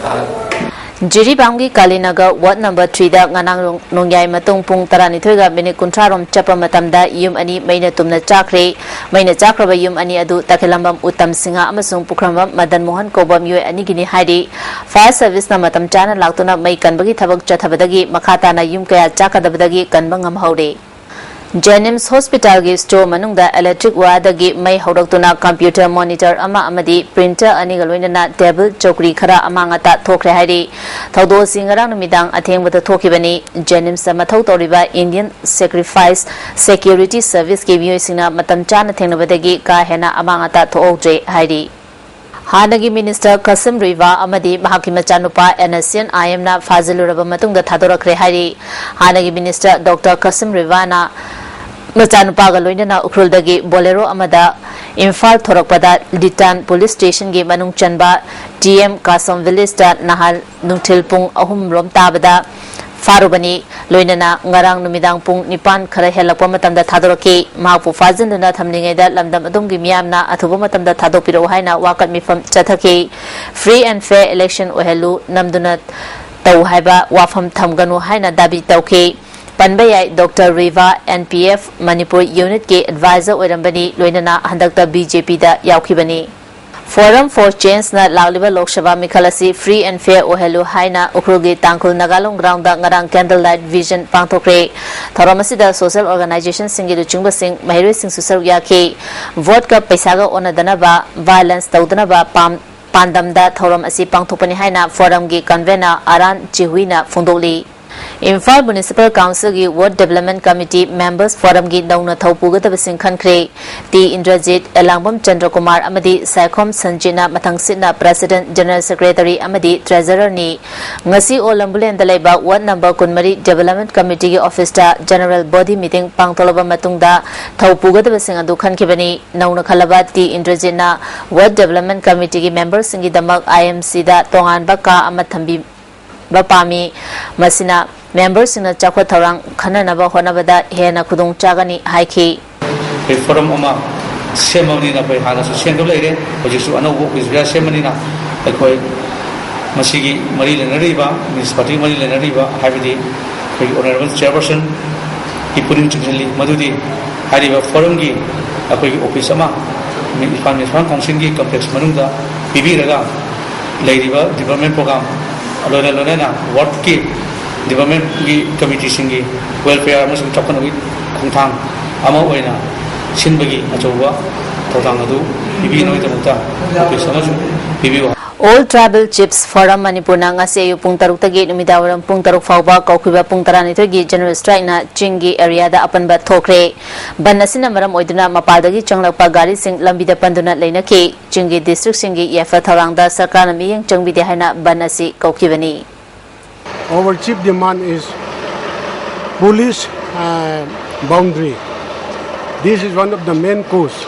ꯑ, ꯖꯤꯔꯤꯕꯥꯝꯒꯤ ꯀꯥꯂꯤꯅꯒꯔ ꯋꯥꯔꯗ ꯅꯝꯕꯔ ꯊ꯭ꯔꯤꯗ ꯉꯔꯥꯡ ꯅꯣꯡꯌꯥꯏ ꯃꯇꯨꯡ ꯄꯨꯡ ꯇꯔꯥꯅꯤꯊꯣꯏꯒ ꯃꯤꯅꯤꯠ ꯀꯨꯟꯊ꯭ꯔꯥ ꯔꯣꯝ ꯆꯠꯄ ꯃꯇꯝꯗ ꯌꯨꯝ ꯑꯅꯤ ꯃꯩꯅ ꯇꯨꯝꯅ ꯆꯥꯛꯈ꯭ꯔꯦ꯫ ꯃꯩꯅ ꯆꯥꯛꯈ꯭ꯔꯕ ꯌꯨꯝ ꯑꯅꯤ ꯑꯗꯨ ꯇꯈꯦꯂꯝꯕꯝ ꯎꯠꯇꯝ ꯁꯤꯡꯍ ꯑꯃꯁꯨꯡ ꯄꯨꯈ꯭ꯔꯝꯕꯝ ꯃꯗꯟ ꯃꯣꯍꯟ ꯀꯧꯕ ꯃꯤꯑꯣꯏ ꯑꯅꯤꯒꯤꯅꯤ ꯍꯥꯏꯔꯤ꯫ ꯐꯥꯌꯔ ꯁꯔꯚꯤꯁꯅ ꯃꯇꯝ ꯆꯥꯅ ꯂꯥꯛꯇꯨꯅ ꯃꯩ ꯀꯟꯕꯒꯤ ꯊꯕꯛ ꯆꯠꯊꯕꯗꯒꯤ ꯃꯈꯥ ꯇꯥꯅ ꯌꯨꯝ ꯀꯌꯥ ꯆꯥꯛꯀꯗꯕꯗꯒꯤ ꯀꯟꯕ ꯉꯝꯍꯧꯔꯦ꯫ ꯖꯦꯅꯤꯝꯁ ꯍꯣꯁꯄꯤꯇꯥꯜꯒꯤ ꯁ꯭ꯇꯣꯔ ꯃꯅꯨꯡꯗ ꯏꯂꯦꯛꯇ꯭ꯔꯤꯛ ꯋꯥꯌꯔꯗꯒꯤ ꯃꯩ ꯍꯧꯔꯛꯇꯨꯅ ꯀꯝꯄ꯭ꯌꯨꯇꯔ ꯃꯣꯅꯤꯇꯔ ꯑꯃ ꯑꯃꯗꯤ ꯄ꯭ꯔꯤꯟꯇꯔ ꯑꯅꯤꯒ ꯂꯣꯏꯅꯅ ꯇꯦꯕꯜ ꯆꯧꯀ꯭ꯔꯤ ꯈꯔ ꯑꯃꯥꯡ ꯑꯇꯥ ꯊꯣꯛꯈ꯭ꯔꯦ ꯍꯥꯏꯔꯤ꯫ ꯊꯧꯗꯣꯛ ꯑꯁꯤ ꯉꯔꯥꯡ ꯅꯨꯃꯤꯗꯥꯡ ꯑꯊꯦꯡꯕꯗ ꯊꯣꯛꯈꯤꯕꯅꯤ꯫ ꯖꯦꯅꯤꯝꯁꯇ ꯃꯊꯧ ꯇꯧꯔꯤꯕ ꯏꯟꯗꯤꯌꯟ ꯁꯦꯀ꯭ꯔꯤꯐꯥꯏꯁ ꯁꯦꯀ꯭ꯌꯨꯔꯤꯇꯤ ꯁꯔꯚꯤꯁꯀꯤ ꯃꯤꯑꯣꯏꯁꯤꯡꯅ ꯃꯇꯝ ꯆꯥꯅ ꯊꯦꯡꯅꯕꯗꯒꯤ ꯀꯥ ꯍꯦꯟꯅ ꯑꯃꯥꯡ ꯑꯇꯥ ꯊꯣꯛꯍꯧꯗ꯭ꯔꯦ ꯍꯥꯏꯔꯤ꯫ ꯍꯥꯟꯅꯒꯤ ꯃꯤꯅꯤꯁꯇꯔ ꯀꯁꯤꯝ ꯔꯤꯚꯥ ꯑꯃꯗꯤ ꯃꯍꯥꯛꯀꯤ ꯃꯆꯥꯅꯨꯄꯥ ꯑꯦꯟ ꯑꯦꯁ ꯑꯦꯟ ꯑꯥꯏ ꯑꯦꯝꯅ ꯐꯥꯖꯤꯜꯂꯨꯔꯕ ꯃꯇꯨꯡꯗ ꯊꯥꯗꯣꯔꯛꯈ꯭ꯔꯦ ꯍꯥꯏꯔꯤ꯫ ꯍꯥꯟꯅꯒꯤ ꯃꯤꯅꯤꯁꯇꯔ ꯗꯣꯛꯇꯔ ꯀꯁꯤꯝ ꯔꯤꯚꯥꯅ ꯃꯆꯥꯅꯨꯄꯥꯒ ꯂꯣꯏꯅꯅ ꯎꯈ꯭ꯔꯨꯜꯗꯒꯤ ꯕꯣꯂꯦꯔꯣ ꯑꯃꯗ ꯏꯝꯐꯥꯜ ꯊꯣꯔꯛꯄꯗ ꯂꯤꯇꯥꯟ ꯄꯨꯂꯤꯁ ꯁ꯭ꯇꯦꯁꯟꯒꯤ ꯃꯅꯨꯡ ꯆꯟꯕ ꯇꯤ ꯑꯦꯝ ꯀꯥꯁꯝ ꯚꯤꯂꯦꯖꯇ ꯅꯍꯥꯟ ꯅꯨꯡꯊꯤꯜ ꯄꯨꯡ ꯑꯍꯨꯝ ꯔꯣꯝ ꯇꯥꯕꯗ ꯐꯥꯔꯨꯕꯅꯤ꯫ ꯂꯣꯏꯅꯅ ꯉꯔꯥꯡ ꯅꯨꯃꯤꯗꯥꯡ ꯄꯨꯡ ꯅꯤꯄꯥꯟ ꯈꯔ ꯍꯦꯜꯂꯛꯄ ꯃꯇꯝꯗ ꯊꯥꯗꯣꯔꯛꯈꯤ꯫ ꯃꯍꯥꯛꯄꯨ ꯐꯥꯖꯤꯟꯗꯨꯅ ꯊꯝꯂꯤꯉꯩꯗ ꯂꯝꯗꯝ ꯑꯗꯨꯝꯒꯤ ꯃꯤꯌꯥꯝꯅ ꯑꯊꯨꯕ ꯃꯇꯝꯗ ꯊꯥꯗꯣꯛꯄꯤꯔꯛꯎ ꯍꯥꯏꯅ ꯋꯥꯀꯠ ꯃꯤꯐꯝ ꯆꯠꯊꯈꯤ꯫ Free and fair election ꯑꯣꯏꯍꯜꯂꯨ ꯅꯝꯗꯨꯅ ꯇꯧ ꯍꯥꯏꯕ ꯋꯥꯐꯝ ꯊꯝꯒꯅꯨ ꯍꯥꯏꯅ ꯗꯥꯕꯤ ꯇꯧꯈꯤ꯫ ꯄꯟꯕ ꯌꯥꯏ, doctor Riva N P F Manipur ꯌꯨꯅꯤꯠꯀꯤ ꯑꯦꯗꯚꯥꯏꯖꯔ ꯑꯣꯏꯔꯝꯕꯅꯤ, ꯂꯣꯏꯅꯅ ꯍꯟꯗꯛꯇ ꯕꯤ ꯖꯦ ꯄꯤꯗ ꯌꯥꯎꯈꯤꯕꯅꯤ꯫ Forum for Changeꯅ ꯂꯥꯛꯂꯤꯕ ꯂꯣꯛ ꯁꯚꯥ ꯃꯤꯈꯜ ꯑꯁꯤ free and fair ꯑꯣꯏꯍꯜꯂꯨ ꯍꯥꯏꯅ ꯎꯈ꯭ꯔꯨꯜꯒꯤ ꯇꯥꯡꯈꯨꯜ ꯅꯥꯒꯥꯂꯣꯡ ꯒ꯭ꯔꯥꯎꯟꯗ ꯉꯔꯥꯡ candle light vigil ꯄꯥꯡꯊꯣꯛꯈ꯭ꯔꯦ꯫ ꯊꯧꯔꯝ ꯑꯁꯤꯗ social organizationꯁꯤꯡꯒꯤ ꯂꯨꯆꯤꯡꯕꯁꯤꯡ, ꯃꯍꯩꯔꯣꯏꯁꯤꯡꯁꯨ ꯁꯔꯨꯛ ꯌꯥꯈꯤ꯫ ꯚꯣꯠꯀ ꯄꯩꯁꯥꯒ ꯑꯣꯟꯅꯗꯅꯕ, violence ꯇꯧꯗꯅꯕ ꯄꯥꯝ-, ꯄꯥꯟꯗꯝꯗ ꯊꯧꯔꯝ ꯑꯁꯤ ꯄꯥꯡꯊꯣꯛꯄꯅꯤ ꯍꯥꯏꯅ Forumꯒꯤ convener ꯑꯔꯥꯟ ꯆꯤꯍꯨꯏꯅ ꯐꯣꯡꯗꯣꯛꯂꯤ꯫ ꯏꯝꯐꯥꯜ ꯃ꯭ꯌꯨꯅꯤꯁꯤꯄꯥꯜ ꯀꯥꯎꯟꯁꯤꯜꯒꯤ ꯋꯥꯔꯗ ꯗꯤꯕꯦꯂꯞꯃꯦꯟ ꯀꯃꯤꯇꯤ ꯃꯦꯝꯕꯔꯁ ꯐꯣꯔꯝꯒꯤ ꯅꯧꯅ ꯊꯧ ꯄꯨꯒꯗꯕꯁꯤꯡ ꯈꯟꯈ꯭ꯔꯦ꯫ ꯇꯤ ꯏꯟꯗ꯭ꯔꯖꯤꯠ, ꯑꯦꯂꯥꯡꯕꯝ ꯆꯟꯗ꯭ꯔꯀꯨꯃꯥꯔ ꯑꯃꯗꯤ ꯁꯥꯏꯈꯣꯝ ꯁꯟꯖꯤꯠꯅ ꯃꯊꯪꯁꯤꯠꯅ ꯄ꯭ꯔꯦꯁꯤꯗꯦꯟꯠ, ꯖꯦꯅꯔꯦꯜ ꯁꯦꯀ꯭ꯔꯦꯇꯔꯤ ꯑꯃꯗꯤ ꯇ꯭ꯔꯦꯖꯔꯔꯅꯤ꯫ ꯉꯁꯤ ꯑꯣꯜ ꯂꯝꯕꯨꯂꯦꯟꯗ ꯂꯩꯕ ꯋꯥꯔꯗ ꯅꯝꯕꯔ ꯀꯨꯟꯃꯔꯤ ꯗꯤꯕꯦꯂꯞꯃꯦꯟ ꯀꯃꯤꯇꯤꯒꯤ ꯑꯣꯐꯤꯁꯇ ꯖꯦꯅꯔꯦꯜ ꯕꯣꯗꯤ ꯃꯤꯇꯤꯡ ꯄꯥꯡꯊꯣꯛꯂꯕ ꯃꯇꯨꯡꯗ ꯊꯧ ꯄꯨꯒꯗꯕꯁꯤꯡ ꯑꯗꯨ ꯈꯟꯈꯤꯕꯅꯤ꯫ ꯅꯧꯅ ꯈꯜꯂꯕ ꯇꯤ ꯏꯟꯗ꯭ꯔꯖꯤꯠꯅ ꯋꯥꯔꯗ ꯗꯤꯕꯦꯂꯞꯃꯦꯟ ꯀꯃꯤꯇꯤꯒꯤ ꯃꯦꯝꯕꯔꯁꯤꯡꯒꯤꯗꯃꯛ ꯑꯥꯏ ꯑꯦꯝ ꯁꯤꯗ ꯇꯣꯉꯥꯟꯕ ꯀꯥ ꯑꯃ ꯊꯝꯕꯤ-, ꯕ ꯄꯥꯝꯃꯤ꯫ ꯃꯁꯤꯅ ꯃꯦꯝꯕꯔꯁꯤꯡꯅ ꯆꯥꯎꯈꯠ ꯊꯧꯔꯥꯡ ꯈꯟꯅꯅꯕ ꯍꯣꯠꯅꯕꯗ ꯍꯦꯟꯅ ꯈꯨꯗꯣꯡ ꯆꯥꯒꯅꯤ ꯍꯥꯏꯈꯤ꯫ ꯑꯩꯈꯣꯏ ꯐꯣꯔꯝ ꯑꯃ ꯁꯦꯝꯃꯕꯅꯤꯅ ꯑꯩꯈꯣꯏ ꯍꯥꯟꯅꯁꯨ ꯁꯦꯝꯗꯨꯅ ꯂꯩꯔꯦ, ꯍꯧꯖꯤꯛꯁꯨ ꯑꯅꯧꯕ ꯑꯣꯐꯤꯁ ꯕꯤꯌꯥꯔ ꯁꯦꯝꯕꯅꯤꯅ ꯑꯩꯈꯣꯏ ꯃꯁꯤꯒꯤ ꯃꯔꯤ ꯂꯩꯅꯔꯤꯕ, ꯃ꯭ꯌꯨꯅꯤꯁꯤꯄꯥꯂꯤꯇꯤꯒꯤ ꯃꯔꯤ ꯂꯩꯅꯔꯤꯕ, ꯍꯥꯏꯕꯗꯤ ꯑꯩꯈꯣꯏꯒꯤ ꯑꯣꯅꯔꯦꯕꯜ ꯆꯤꯌꯔꯄꯔꯁꯟꯒꯤ ꯄꯨꯛꯅꯤꯡ ꯆꯤꯡꯁꯤꯜꯂꯤ ꯃꯗꯨꯗꯤ ꯍꯥꯏꯔꯤꯕ ꯐꯣꯔꯝꯒꯤ ꯑꯩꯈꯣꯏꯒꯤ ꯑꯣꯐꯤꯁ ꯑꯃ ꯏꯝꯐꯥꯜ ꯃ꯭ꯌꯨꯅꯤꯁꯤꯄꯥꯜ ꯀꯥꯎꯟꯁꯤꯜꯒꯤ ꯀꯝꯄ꯭ꯂꯦꯛꯁ ꯃꯅꯨꯡꯗ ꯄꯤꯕꯤꯔꯒ ꯂꯩꯔꯤꯕ ꯗꯤꯕ꯭ꯂꯞꯃꯦꯟ ꯄ꯭ꯔꯣꯒ꯭ꯔꯥꯝ ꯂꯣꯏꯅ ꯂꯣꯏꯅꯅ ꯋꯥꯔꯗꯀꯤ ꯗꯤꯕ꯭ꯂꯞꯃꯦꯟꯒꯤ ꯀꯃꯤꯇꯤꯁꯤꯡꯒꯤ ꯋꯦꯜꯐꯤꯌꯥꯔ ꯑꯃꯁꯨꯡ ꯆꯥꯎꯈꯠꯅꯕꯒꯤ ꯈꯣꯡꯊꯥꯡ ꯑꯃ ꯑꯣꯏꯅ ꯁꯤꯟꯕꯒꯤ ꯑꯆꯧꯕ ꯊꯧꯗꯥꯡ ꯑꯗꯨ ꯄꯤꯕꯤꯅꯕꯒꯤꯗꯃꯛꯇ ꯑꯣꯐꯤꯁ ꯑꯃꯁꯨ ꯄꯤꯕꯤꯌꯨ꯫ All Tribal Chiefs Forum ꯃꯅꯤꯄꯨꯔꯅ ꯉꯁꯤ ꯑꯌꯨꯛ ꯄꯨꯡ ꯇꯔꯨꯛꯇꯒꯤ ꯅꯨꯃꯤꯗꯥꯡꯋꯥꯏꯔꯝ ꯄꯨꯡ ꯇꯔꯨꯛ ꯐꯥꯎꯕ ꯀꯧꯈꯤꯕ ꯄꯨꯡ ꯇꯔꯥꯅꯤꯊꯣꯏꯒꯤ ꯖꯦꯅꯔꯦꯜ ꯁ꯭ꯇ꯭ꯔꯥꯏꯛꯅ ꯆꯤꯡꯒꯤ ꯑꯦꯔꯤꯌꯥꯗ ꯑꯄꯟꯕ ꯊꯣꯛꯈ꯭ꯔꯦ꯫ ꯕꯟ ꯑꯁꯤꯅ ꯃꯔꯝ ꯑꯣꯏꯗꯨꯅ ꯃꯄꯥꯜꯗꯒꯤ ꯆꯪꯂꯛꯄ ꯒꯥꯔꯤꯁꯤꯡ ꯂꯝꯕꯤꯗ ꯄꯟꯗꯨꯅ ꯂꯩꯅꯈꯤ꯫ ꯆꯤꯡꯒꯤ ꯗꯤꯁꯇ꯭ꯔꯤꯛꯁꯤꯡꯒꯤ ꯌꯥꯏꯐ ꯊꯧꯔꯥꯡꯗ ꯁꯔꯀꯥꯔꯅ ꯃꯤꯠꯌꯦꯡ ꯆꯪꯕꯤꯗꯦ ꯍꯥꯏꯅ ꯕꯟ ꯑꯁꯤ ꯀꯧꯈꯤꯕꯅꯤ꯫ Our chief demand is police uh, boundary. This is one of the main cause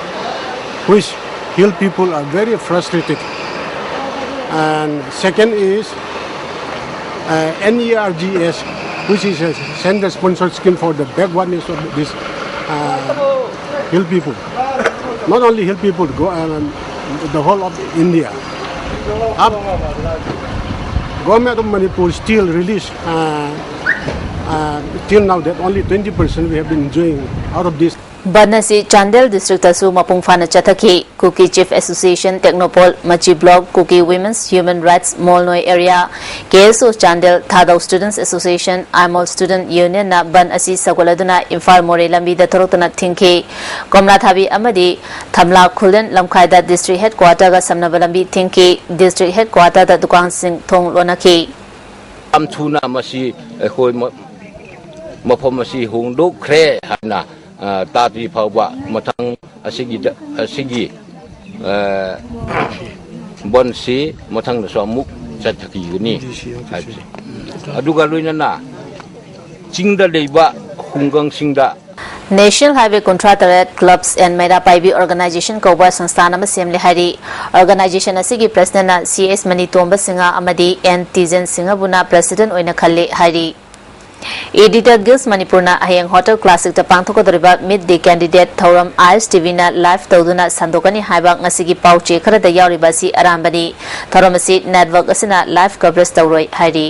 which hill people are very frustrated. And second is uh, N E R G S, which is a center sponsored scheme for the backwardness of this uh, hill people. Not only hill people, go, um, the whole of India. Up, Government of Manipur still release uh, uh, till now that only twenty percent we have been enjoying out of this. ꯕꯟ ꯑꯁꯤ ꯆꯥꯟꯗꯦꯜ ꯗꯤꯁꯇ꯭ꯔꯤꯛꯇꯁꯨ ꯃꯄꯨꯡ ꯐꯥꯅ ꯆꯠꯊꯈꯤ꯫ ꯀꯨꯀꯤ chief association, ꯇꯦꯛꯅꯣꯄꯣꯜ, ꯃꯆꯤ block, ꯀꯨꯀꯤ women's human rights ꯃꯣꯜꯅꯣꯏ area, ꯀꯦ ꯑꯦꯁ ꯑꯣ ꯆꯥꯟꯗꯦꯜ, ꯊꯥꯗꯧ ꯁ꯭ꯇꯨꯗꯦꯟꯠꯁ association, Aimol student ꯌꯨꯅꯤꯌꯟꯅ ꯕꯟ ꯑꯁꯤ ꯁꯧꯒꯠꯂꯗꯨꯅ ꯏꯝꯐꯥꯜ ꯃꯣꯔꯦ ꯂꯝꯕꯤꯗ ꯊꯣꯔꯛꯇꯨꯅ ꯊꯤꯡꯈꯤ꯫ ꯀꯣꯝꯂꯥꯊꯥꯕꯤ ꯑꯃꯗꯤ ꯊꯝꯂꯥ ꯈꯨꯂꯦꯟ ꯂꯝꯈꯥꯏꯗ district head ꯀ꯭ꯋꯥꯇꯔꯒ ꯁꯝꯅꯕ ꯂꯝꯕꯤ ꯊꯤꯡꯈꯤ꯫ ꯗꯤꯁꯇ꯭ꯔꯤꯛ ꯍꯦꯗ ꯀ꯭ꯋꯥꯇꯔꯗ ꯗꯨꯀꯥꯟꯁꯤꯡ ꯊꯣꯡ ꯂꯣꯟꯅꯈꯤ꯫ ꯌꯥꯝ ꯊꯨꯅ ꯃꯁꯤ ꯑꯩꯈꯣꯏ ꯃ-, ꯃꯐꯝ ꯑꯁꯤ ꯍꯣꯡꯗꯣꯛꯈ꯭ꯔꯦ ꯍꯥꯏꯅ, ꯑ, ꯇꯥꯗ꯭ꯔꯤ ꯐꯥꯎꯕ ꯃꯊꯪ ꯑꯁꯤꯒꯤꯗ, ꯑꯁꯤꯒꯤ, ꯑ, ꯕꯟꯁꯤ ꯃꯊꯪꯗꯁꯨ ꯑꯃꯨꯛ ꯆꯠꯊꯈꯤꯒꯅꯤ ꯍꯥꯏꯕꯁꯦ꯫ ꯑꯗꯨꯒ ꯂꯣꯏꯅꯅ ꯆꯤꯡꯗ ꯂꯩꯕ ꯈꯨꯡꯒꯪꯁꯤꯡꯗ National Highway ꯀꯨꯟꯊ꯭ꯔꯥ ꯇꯔꯦꯠ Clubs and ꯃꯩꯔꯥ ꯄꯥꯏꯕꯤ Organization ꯀꯧꯕ ꯁꯪꯁꯊꯥꯟ ꯑꯃ ꯁꯦꯝꯂꯦ ꯍꯥꯏꯔꯤ꯫ Organization ꯑꯁꯤꯒꯤ presidentꯅ ꯁꯤ ꯑꯦꯁ ꯃꯅꯤꯇꯣꯝꯕ ꯁꯤꯡꯍ ꯑꯃꯗꯤ ꯑꯦꯟ ꯇꯤꯖꯦꯟ ꯁꯤꯡꯍꯕꯨꯅ president ꯑꯣꯏꯅ ꯈꯜꯂꯦ ꯍꯥꯏꯔꯤ꯫ Editor Guild ꯃꯅꯤꯄꯨꯔꯅ ꯍꯌꯦꯡ Hotel Classic ꯇ ꯄꯥꯡꯊꯣꯛꯀꯗꯧꯔꯤꯕ Meet the Candidate ꯊꯧꯔꯝ ꯑꯥꯏ ꯑꯦꯁ ꯇꯤ ꯚꯤ ꯅ live ꯇꯧꯗꯨꯅ ꯁꯟꯗꯣꯛꯀꯅꯤ ꯍꯥꯏꯕ ꯉꯁꯤꯒꯤ ꯄꯥꯎ ꯆꯦ ꯈꯔꯗ ꯌꯥꯎꯔꯤꯕ ꯑꯁꯤ ꯑꯔꯥꯟꯕꯅꯤ꯫ ꯊꯧꯔꯝ ꯑꯁꯤ network ꯑꯁꯤꯅ live coverage ꯇꯧꯔꯣꯏ ꯍꯥꯏꯔꯤ꯫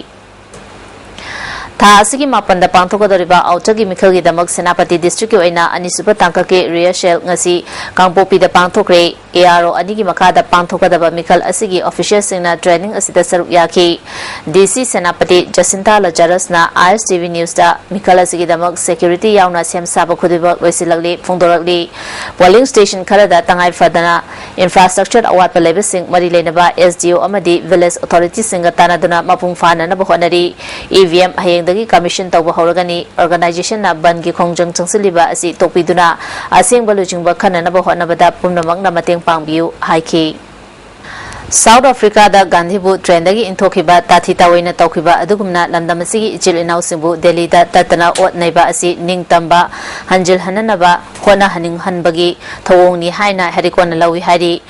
ꯊꯥ ꯑꯁꯤꯒꯤ ꯃꯥꯄꯟꯗ ꯄꯥꯡꯊꯣꯛꯀꯗꯧꯔꯤꯕ ꯑꯥꯎꯇꯔꯒꯤ ꯃꯤꯈꯜꯒꯤꯗꯃꯛ ꯁꯦꯅꯥꯄꯇꯤ district ꯀꯤ ꯑꯣꯏꯅ ꯑꯅꯤꯁꯨꯕ ꯇꯥꯡꯀꯛꯀꯤ rehearsal ꯉꯁꯤ ꯀꯥꯡꯄꯣꯛꯄꯤꯗ ꯄꯥꯡꯊꯣꯛꯈ꯭ꯔꯦ꯫ ꯑꯦ ꯑꯥꯔ ꯑꯣ ꯑꯅꯤꯒꯤ ꯃꯈꯥꯗ ꯄꯥꯡꯊꯣꯛꯀꯗꯕ ꯃꯤꯈꯜ ꯑꯁꯤꯒꯤ official ꯁꯤꯡꯅ training ꯑꯁꯤꯗ ꯁꯔꯨꯛ ꯌꯥꯈꯤ꯫ ꯗꯤ ꯁꯤ ꯁꯦꯅꯥꯄꯇꯤ ꯖꯁꯤꯟꯇꯥ ꯂꯖꯥꯔꯁꯅ ꯑꯥꯏ ꯑꯦꯁ ꯇꯤ ꯚꯤ news ꯇ ꯃꯤꯈꯜ ꯑꯁꯤꯒꯤꯗꯃꯛ security ꯌꯥꯎꯅ ꯁꯦꯝ ꯁꯥꯕ ꯈꯨꯗꯤꯡꯃꯛ ꯂꯣꯏꯁꯤꯜꯂꯛꯂꯤ ꯐꯣꯡꯗꯣꯔꯛꯂꯤ꯫ Polling station ꯈꯔꯗ ꯇꯉꯥꯏ ꯐꯗꯅ infrastructure ꯑꯋꯥꯠꯄ ꯂꯩꯕꯁꯤꯡ ꯃꯔꯤ ꯂꯩꯅꯕ ꯑꯦꯁ ꯗꯤ ꯑꯣ ꯑꯃꯗꯤ village authority ꯁꯤꯡꯒ ꯇꯥꯟꯅꯗꯨꯅ ꯃꯄꯨꯡ ꯐꯥꯅꯅꯕ ꯍꯣꯠꯅꯔꯤ꯫ ꯏ ꯚꯤ ꯑꯦꯝ ꯍꯌꯦꯡꯗꯒꯤ commission ꯇꯧꯕ ꯍꯧꯔꯒꯅꯤ꯫ Organization ꯅ ꯕꯟꯒꯤ ꯈꯣꯡꯖꯪ ꯆꯪꯁꯤꯜꯂꯤꯕ ꯑꯁꯤ ꯇꯣꯛꯄꯤꯗꯨꯅ ꯑꯁꯦꯡꯕ ꯂꯨꯆꯤꯡꯕ ꯈꯟꯅꯅꯕ ꯍꯣꯠꯅꯕꯗ ꯄꯨꯝꯅꯃꯛꯅ ꯃꯇꯦꯡ ꯄꯥꯡꯕꯤꯌꯨ ꯍꯥꯏꯈꯤ꯫ South Africa ꯗ ꯒꯥꯟꯙꯤꯕꯨ train ꯗꯒꯤ ꯏꯟꯊꯣꯛꯈꯤꯕ ꯇꯥꯊꯤ ꯇꯥꯑꯣꯏꯅ ꯇꯧꯈꯤꯕ ꯑꯗꯨꯒꯨꯝꯅ ꯂꯝꯗꯝ ꯑꯁꯤꯒꯤ ꯏꯆꯤꯜ ꯏꯅꯥꯎꯁꯤꯡꯕꯨ ꯗꯦꯜꯂꯤꯗ ꯇꯠꯇꯅ ꯑꯣꯠ ꯅꯩꯕ ꯑꯁꯤ ꯅꯤꯡꯇꯝꯕ ꯍꯟꯖꯤꯜꯍꯟꯅꯅꯕ ꯍꯣꯠꯅꯍꯟꯅꯤꯡꯍꯟꯕꯒꯤ ꯊꯧꯑꯣꯡꯅꯤ ꯍꯥꯏꯅ ꯍꯦꯔꯤꯀꯣꯟꯅ ꯂꯧꯏ ꯍꯥꯏꯔꯤ꯫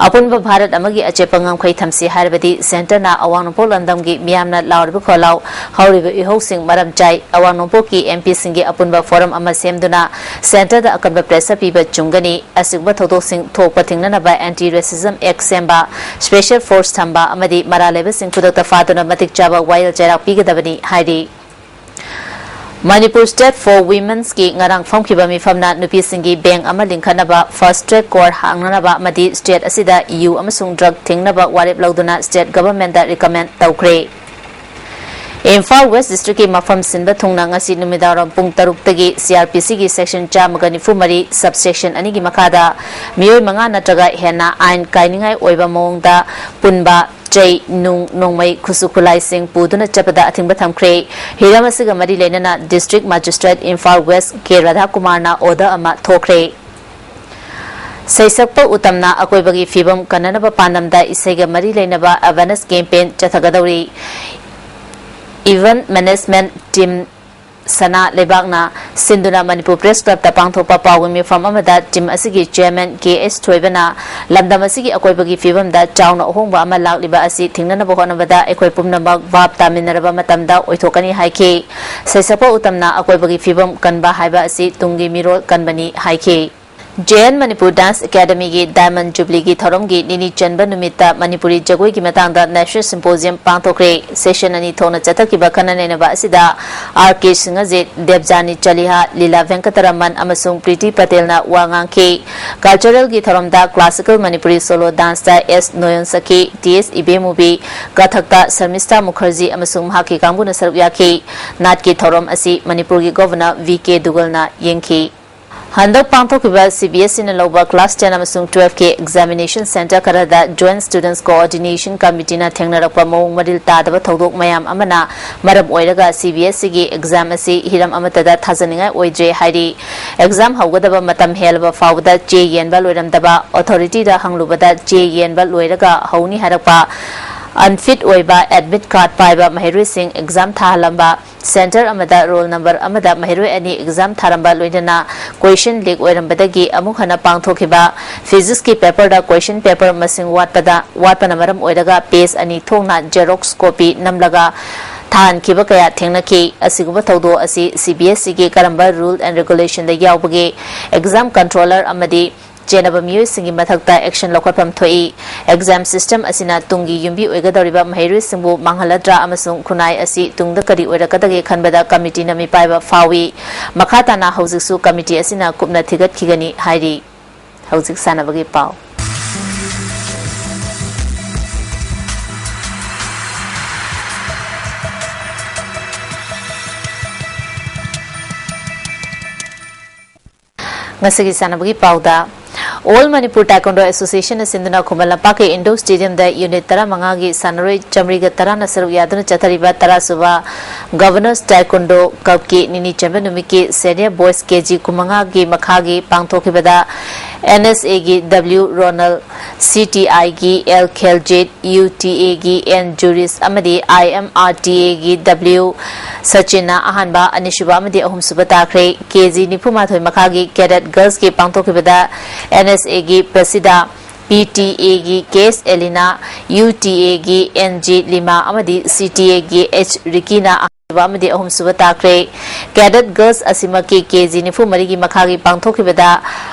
ꯑꯄꯨꯟꯕ ꯚꯥꯔꯠ ꯑꯃꯒꯤ ꯑꯆꯦꯠꯄ ꯉꯝꯈꯩ ꯊꯝꯁꯤ ꯍꯥꯏꯔꯕꯗꯤ centre ꯅ ꯑꯋꯥꯡ ꯅꯣꯡꯄꯣꯛ ꯂꯝꯗꯝꯒꯤ ꯃꯤꯌꯥꯝꯅ ꯂꯥꯎꯔꯤꯕ ꯈꯣꯜꯂꯥꯎ, ꯍꯧꯔꯤꯕ ꯏꯍꯧꯁꯤꯡ ꯃꯔꯝ ꯆꯥꯏ꯫ ꯑꯋꯥꯡ ꯅꯣꯡꯄꯣꯛꯀꯤ ꯑꯦꯝ ꯄꯤ ꯁꯤꯡꯒꯤ ꯑꯄꯨꯟꯕ forum ꯑꯃ ꯁꯦꯝꯗꯨꯅ centre ꯗ ꯑꯀꯟꯕ pressure ꯄꯤꯕ ꯆꯨꯝꯒꯅꯤ꯫ ꯑꯁꯤꯒꯨꯝꯕ ꯊꯧꯗꯣꯛꯁꯤꯡ ꯊꯣꯛꯄ ꯊꯤꯡꯅꯅꯕ Anti Racism Act ꯁꯦꯝꯕ, special force ꯊꯝꯕ ꯑꯃꯗꯤ ꯃꯔꯥꯜ ꯂꯩꯕꯁꯤꯡ ꯈꯨꯗꯛꯇ ꯐꯥꯗꯨꯅ ꯃꯇꯤꯛ ꯆꯥꯕ ꯋꯥꯌꯦꯜ ꯆꯩꯔꯥꯛ ꯄꯤꯒꯗꯕꯅꯤ ꯍꯥꯏꯔꯤ꯫ Manipur State for Women's ꯀꯤ ꯉꯔꯥꯡ ꯐꯝꯈꯤꯕ ꯃꯤꯐꯝꯅ ꯅꯨꯄꯤꯁꯤꯡꯒꯤ bank ꯑꯃ ꯂꯤꯡꯈꯠꯅꯕ, fast track court ꯍꯥꯡꯅꯅꯕ ꯑꯃꯗꯤ state ꯑꯁꯤꯗ ꯌꯨ ꯑꯃꯁꯨꯡ drug ꯊꯤꯡꯅꯕ ꯋꯥꯔꯦꯞ ꯂꯧꯗꯨꯅ state government ꯗ recommend ꯇꯧꯈ꯭ꯔꯦ꯫ ꯏꯝꯐꯥꯜ West District ꯀꯤ ꯃꯐꯝ ꯁꯤꯟꯕ ꯊꯨꯡꯅ ꯉꯁꯤ ꯅꯨꯃꯤꯗꯥꯡꯋꯥꯏꯔꯝ ꯄꯨꯡ ꯇꯔꯨꯛꯇꯒꯤ C R P C ꯒꯤ section ꯆꯥꯝꯃꯒ ꯅꯤꯐꯨ ꯃꯔꯤ, sub section ꯑꯅꯤꯒꯤ ꯃꯈꯥꯗ ꯃꯤꯑꯣꯏ ꯃꯉꯥ ꯅꯠꯇ꯭ꯔꯒ ꯍꯦꯟꯅ ꯑꯥꯏꯟ ꯀꯥꯏꯅꯤꯡꯉꯥꯏ ꯑꯣꯏꯕ ꯃꯑꯣꯡꯗ ꯄꯨꯟꯕ, ꯆꯩ, ꯅꯨꯡ, ꯅꯣꯡꯃꯩ, ꯈꯨꯠꯁꯨ ꯈꯨꯠꯂꯥꯏꯁꯤꯡ ꯄꯨꯗꯨꯅ ꯆꯠꯄꯗ ꯑꯊꯤꯡꯕ ꯊꯝꯈ꯭ꯔꯦ꯫ ꯍꯤꯔꯝ ꯑꯁꯤꯒ ꯃꯔꯤ ꯂꯩꯅꯅ District Magistrate ꯏꯝꯐꯥꯜ West ꯀꯦ ꯔꯥꯙꯥꯀꯨꯃꯥꯔꯅ order ꯑꯃ ꯊꯣꯛꯈ꯭ꯔꯦ꯫ ꯁꯩꯁꯛꯄ ꯎꯇꯝꯅ ꯑꯀꯣꯏꯕꯒꯤ ꯐꯤꯕꯝ ꯀꯟꯅꯅꯕ ꯄꯥꯟꯗꯝꯗ ꯏꯁꯩꯒ ꯃꯔꯤ ꯂꯩꯅꯕ awareness campaign ꯆꯠꯊꯒꯗꯧꯔꯤ꯫ Event management team ꯁꯅꯥ ꯂꯩꯕꯥꯛꯅ ꯁꯤꯟꯗꯨꯅ ꯃꯅꯤꯄꯨꯔ ꯄ꯭ꯔꯦꯁ ꯀ꯭ꯂꯕꯇ ꯄꯥꯡꯊꯣꯛꯄ ꯄꯥꯎꯒꯤ ꯃꯤꯐꯝ ꯑꯃꯗ ꯇꯤꯝ ꯑꯁꯤꯒꯤ ꯆꯦꯌꯔꯃꯦꯟ ꯀꯦ ꯑꯦꯁ ꯊꯣꯏꯕꯅ ꯂꯝꯗꯝ ꯑꯁꯤꯒꯤ ꯑꯀꯣꯏꯕꯒꯤ ꯐꯤꯕꯝꯗ ꯆꯥꯎꯅ ꯑꯍꯣꯡꯕ ꯑꯃ ꯂꯥꯛꯂꯤꯕ ꯑꯁꯤ ꯊꯤꯡꯅꯅꯕ ꯍꯣꯠꯅꯕꯗ ꯑꯩꯈꯣꯏ ꯄꯨꯝꯅꯃꯛ ꯚꯥꯞ ꯇꯥꯃꯤꯟꯅꯔꯕ ꯃꯇꯝꯗ ꯑꯣꯏꯊꯣꯛꯀꯅꯤ ꯍꯥꯏꯈꯤ꯫ ꯁꯩꯁꯛꯄ ꯎꯇꯝꯅ ꯑꯀꯣꯏꯕꯒꯤ ꯐꯤꯕꯝ ꯀꯟꯕ ꯍꯥꯏꯕ ꯑꯁꯤ ꯇꯨꯡꯒꯤ ꯃꯤꯔꯣꯜ ꯀꯟꯕꯅꯤ ꯍꯥꯏꯈꯤ꯫ ꯖꯦ ꯑꯦꯟ ꯃꯅꯤꯄꯨꯔ ꯗꯥꯟꯁ ꯑꯦꯀꯥꯗꯃꯤꯒꯤ ꯗꯥꯏꯃꯟ ꯖꯨꯕ꯭ꯂꯤꯒꯤ ꯊꯧꯔꯝꯒꯤ ꯅꯤꯅꯤ ꯆꯟꯕ ꯅꯨꯃꯤꯠꯇ ꯃꯅꯤꯄꯨꯔꯤ ꯖꯒꯣꯏꯒꯤ ꯃꯇꯥꯡꯗ ꯅꯦꯁꯅꯦꯜ ꯁꯤꯝꯄꯣꯖꯤꯌꯝ ꯄꯥꯡꯊꯣꯛꯈ꯭ꯔꯦ꯫ ꯁꯦꯁꯟ ꯑꯅꯤ ꯊꯣꯛꯅ ꯆꯠꯊꯈꯤꯕ ꯈꯟꯅ ꯅꯩꯅꯕ ꯑꯁꯤꯗ ꯑꯥꯔ ꯀꯦ ꯁꯤꯡꯍꯖꯤꯠ, ꯗꯦꯕꯖꯥꯅꯤ ꯆꯂꯤꯍꯥ, ꯂꯤꯂꯥ ꯚꯦꯡꯀꯇꯔꯃꯟ ꯑꯃꯁꯨꯡ ꯄ꯭ꯔꯤꯇꯤ ꯄꯇꯦꯜꯅ ꯋꯥ ꯉꯥꯡꯈꯤ꯫ ꯀꯜꯆꯔꯦꯜꯒꯤ ꯊꯧꯔꯝꯗ ꯀ꯭ꯂꯥꯁꯤꯀꯦꯜ ꯃꯅꯤꯄꯨꯔꯤ ꯁꯣꯂꯣ ꯗꯥꯟꯁꯇ ꯑꯦꯁ ꯅꯣꯌꯟ ꯁꯈꯤ, ꯇꯤ ꯑꯦꯁ ꯏꯕꯦꯃꯨꯕꯤ, ꯀꯊꯛꯇ ꯁꯔꯃꯤꯁꯇꯥ ꯃꯨꯈꯔꯖꯤ ꯑꯃꯁꯨꯡ ꯃꯍꯥꯛꯀꯤ ꯀꯥꯡꯕꯨꯅ ꯁꯔꯨꯛ ꯌꯥꯈꯤ꯫ ꯅꯥꯠꯀꯤ ꯊꯧꯔꯝ ꯑꯁꯤ ꯃꯅꯤꯄꯨꯔꯒꯤ ꯒꯣꯚꯔꯅꯔ ꯚꯤ ꯀꯦ ꯗꯨꯒꯜꯅ ꯌꯦꯡꯈꯤ꯫ ꯍꯟꯗꯛ ꯄꯥꯡꯊꯣꯛꯈꯤꯕ ꯁꯤ ꯕꯤ ꯑꯦꯁ ꯁꯤꯅ ꯂꯧꯕ ꯀ꯭ꯂꯥꯁ ꯇꯦꯟ ꯑꯃꯁꯨꯡ ꯇꯨꯋꯦꯜꯐꯀꯤ ꯑꯦꯛꯖꯥꯃꯤꯅꯦꯁꯟ ꯁꯦꯟꯇꯔ ꯈꯔꯗ ꯖꯣꯏꯟꯠ ꯁ꯭ꯇꯨꯗꯦꯟꯠꯁ ꯀꯣꯑꯣꯔꯗꯤꯅꯦꯁꯟ ꯀꯃꯤꯇꯤꯅ ꯊꯦꯡꯅꯔꯛꯄ ꯃꯑꯣꯡ ꯃꯔꯤꯜ ꯇꯥꯗꯕ ꯊꯧꯗꯣꯛ ꯃꯌꯥꯝ ꯑꯃꯅ ꯃꯔꯝ ꯑꯣꯏꯔꯒ ꯁꯤ ꯕꯤ ꯑꯦꯁ ꯁꯤꯒꯤ ꯑꯦꯛꯖꯥꯝ ꯑꯁꯤ ꯍꯤꯔꯝ ꯑꯃꯠꯇꯗ ꯊꯥꯖꯅꯤꯡꯉꯥꯏ ꯑꯣꯏꯗ꯭ꯔꯦ ꯍꯥꯏꯔꯤ꯫ ꯑꯦꯛꯖꯥꯝ ꯍꯧꯒꯗꯕ ꯃꯇꯝ ꯍꯦꯜꯂꯕ ꯐꯥꯎꯕꯗ ꯆꯦ ꯌꯦꯟꯕ ꯂꯣꯏꯔꯝꯗꯕ, ꯑꯣꯊꯣꯔꯤꯇꯤꯗ ꯍꯪꯂꯨꯕꯗ ꯆꯦ ꯌꯦꯟꯕ ꯂꯣꯏꯔꯒ ꯍꯧꯅꯤ ꯍꯥꯏꯔꯛꯄ, ꯑꯟꯐꯤꯠ ꯑꯣꯏꯕ ꯑꯦꯗꯃꯤꯠ ꯀꯥꯔꯗ ꯄꯥꯏꯕ ꯃꯍꯩꯔꯣꯏꯁꯤꯡ ꯑꯦꯛꯖꯥꯝ ꯊꯥꯍꯜꯂꯝꯕ, ꯁꯦꯟꯇꯔ ꯑꯃꯗ ꯔꯣꯜ ꯅꯝꯕꯔ ꯑꯃꯗ ꯃꯍꯩꯔꯣꯏ ꯑꯅꯤ ꯑꯦꯛꯖꯥꯝ ꯊꯥꯔꯝꯕ ꯂꯣꯏꯅꯅ ꯀꯣꯏꯁꯟ ꯂꯤꯛ ꯑꯣꯏꯔꯝꯕꯗꯒꯤ ꯑꯃꯨꯛ ꯍꯟꯅ ꯄꯥꯡꯊꯣꯛꯈꯤꯕ, ꯐꯤꯖꯤꯛꯁꯀꯤ ꯄꯦꯄꯔꯗ ꯀꯣꯏꯁꯟ ꯄꯦꯄꯔ ꯃꯁꯤꯡ ꯋꯥꯠꯄꯗ, ꯋꯥꯠꯄꯅ ꯃꯔꯝ ꯑꯣꯏꯔꯒ ꯄꯦꯖ ꯑꯅꯤ ꯊꯣꯛꯅ ꯖꯦꯔꯣꯛꯁ ꯀꯣꯄꯤ ꯅꯝꯂꯒ ꯊꯥꯍꯟꯈꯤꯕ ꯀꯌꯥ ꯊꯦꯡꯅꯈꯤ꯫ ꯑꯁꯤꯒꯨꯝꯕ ꯊꯧꯗꯣꯛ ꯑꯁꯤ ꯁꯤ ꯕꯤ ꯑꯦꯁ ꯁꯤꯒꯤ ꯀꯔꯝꯕ ꯔꯨꯜ ꯑꯦꯟ ꯔꯦꯒꯨꯂꯦꯁꯟꯗ ꯌꯥꯎꯕꯒꯦ? ꯑꯦꯛꯖꯥꯝ ꯀꯟꯇ꯭ꯔꯣꯂꯔ ꯑꯃꯗꯤ ꯆꯦꯟꯅꯕ ꯃꯤꯑꯣꯏꯁꯤꯡꯒꯤ ꯃꯊꯛꯇ ꯑꯦꯛꯁꯟ ꯂꯧꯈꯠꯐꯝ ꯊꯣꯛꯏ꯫ ꯑꯦꯛꯖꯥꯝ ꯁꯤꯁꯇꯦꯝ ꯑꯁꯤꯅ ꯇꯨꯡꯒꯤ ꯌꯨꯝꯕꯤ ꯑꯣꯏꯒꯗꯧꯔꯤꯕ ꯃꯍꯩꯔꯣꯏꯁꯤꯡꯕꯨ ꯃꯥꯡꯍꯜꯂꯗ꯭ꯔꯥ ꯑꯃꯁꯨꯡ ꯈꯨꯟꯅꯥꯏ ꯑꯁꯤ ꯇꯨꯡꯗ ꯀꯔꯤ ꯑꯣꯏꯔꯛꯀꯗꯒꯦ ꯈꯟꯕꯗ ꯀꯃꯤꯇꯤꯅ ꯃꯤꯄꯥꯏꯕ ꯐꯥꯎꯏ꯫ ꯃꯈꯥ ꯇꯥꯅ ꯍꯧꯖꯤꯛꯁꯨ ꯀꯃꯤꯇꯤ ꯑꯁꯤꯅ ꯀꯨꯞꯅ ꯊꯤꯒꯠꯈꯤꯒꯅꯤ ꯍꯥꯏꯔꯤ꯫ ꯍꯧꯖꯤꯛ ꯁꯥꯟꯅꯕꯒꯤ ꯄꯥꯎ꯫ ꯉꯁꯤꯒꯤ ꯁꯥꯟꯅꯕꯒꯤ ꯄꯥꯎꯗ, ꯑꯣꯜ ꯃꯅꯤꯄꯨꯔ ꯇꯥꯏꯀꯣꯟꯗꯣ ꯑꯦꯁꯣꯁꯤꯌꯦꯁꯟꯅ ꯁꯤꯟꯗꯨꯅ ꯈꯨꯃꯟ ꯂꯝꯄꯥꯛꯀꯤ ꯏꯟꯗꯣꯔ ꯁ꯭ꯇꯦꯗꯤꯌꯝꯗ ꯌꯨꯅꯤꯠ ꯇꯔꯥꯃꯉꯥꯒꯤ ꯁꯥꯟꯅꯔꯣꯏ ꯆꯥꯃꯔꯤꯒ ꯇꯔꯥꯅ ꯁꯔꯨꯛ ꯌꯥꯗꯨꯅ ꯆꯠꯊꯔꯤꯕ ꯇꯔꯥꯁꯨꯕ ꯒꯚꯔꯅꯔꯁ ꯇꯥꯏꯀꯣꯟꯗꯣ ꯀꯞꯀꯤ ꯅꯤꯅꯤ ꯆꯟꯕ ꯅꯨꯃꯤꯠꯀꯤ ꯁꯦꯅꯤꯌꯔ ꯕꯣꯏꯁ ꯀꯦ ꯖꯤ ꯀꯨꯟꯃꯉꯥꯒꯤ ꯃꯈꯥꯒꯤ ꯄꯥꯡꯊꯣꯛꯈꯤꯕꯗ ꯑꯦꯟ ꯑꯦꯁ ꯑꯦꯒꯤ ꯗꯕ꯭ꯂꯤꯎ ꯔꯣꯅꯜ, ꯁꯤ ꯇꯤ ꯑꯥꯏꯒꯤ ꯑꯦꯜ ꯈꯦꯜꯖꯤꯠ, ꯌꯨ ꯇꯤ ꯑꯦꯒꯤ ꯑꯦꯟ ꯖꯨꯔꯤꯁ ꯑꯃꯗꯤ ꯑꯥꯏ ꯑꯦꯝ ꯑꯥꯔ ꯇꯤ ꯑꯦꯒꯤ ꯗꯕ꯭ꯂꯤꯎ ꯁꯆꯤꯟꯅ ꯑꯍꯥꯟꯕ, ꯑꯅꯤꯁꯨꯕ ꯑꯃꯗꯤ ꯑꯍꯨꯝꯁꯨꯕ ꯇꯥꯈ꯭ꯔꯦ꯫ ꯀꯦ ꯖꯤ ꯅꯤꯐꯨ ꯃꯥꯊꯣꯏ ꯃꯈꯥꯒꯤ ꯀꯦꯗꯦꯠ ꯒꯔꯜꯁꯀꯤ ꯄꯥꯡꯊꯣꯛꯈꯤꯕꯗ ꯑꯦꯟ ꯑꯦꯁ ꯑꯦꯒꯤ ꯄ꯭ꯔꯁꯤꯗꯥ, ꯄꯤ ꯇꯤ ꯑꯦꯒꯤ ꯀꯦ ꯑꯦꯁ ꯑꯦꯂꯤꯅꯥ, ꯌꯨ ꯇꯤ ꯑꯦꯒꯤ ꯑꯦꯟ ꯖꯤ ꯂꯤꯃꯥ ꯑꯃꯗꯤ ꯁꯤ ꯇꯤ ꯑꯦꯒꯤ ꯑꯩꯆ ꯔꯤꯀꯤꯅ ꯑꯍꯥꯟꯕ ꯑꯃꯗꯤ ꯑꯍꯨꯝꯁꯨꯕ ꯇꯥꯈ꯭ꯔꯦ꯫ ꯀꯦꯗꯦꯠ ꯒꯔꯜꯁ ꯑꯁꯤꯃꯛꯀꯤ ꯀꯦ ꯖꯤ ꯅꯤꯐꯨ ꯃꯔꯤꯒꯤ ꯃꯈꯥꯒꯤ ꯄꯥꯡꯊꯣꯛꯈꯤꯕꯗ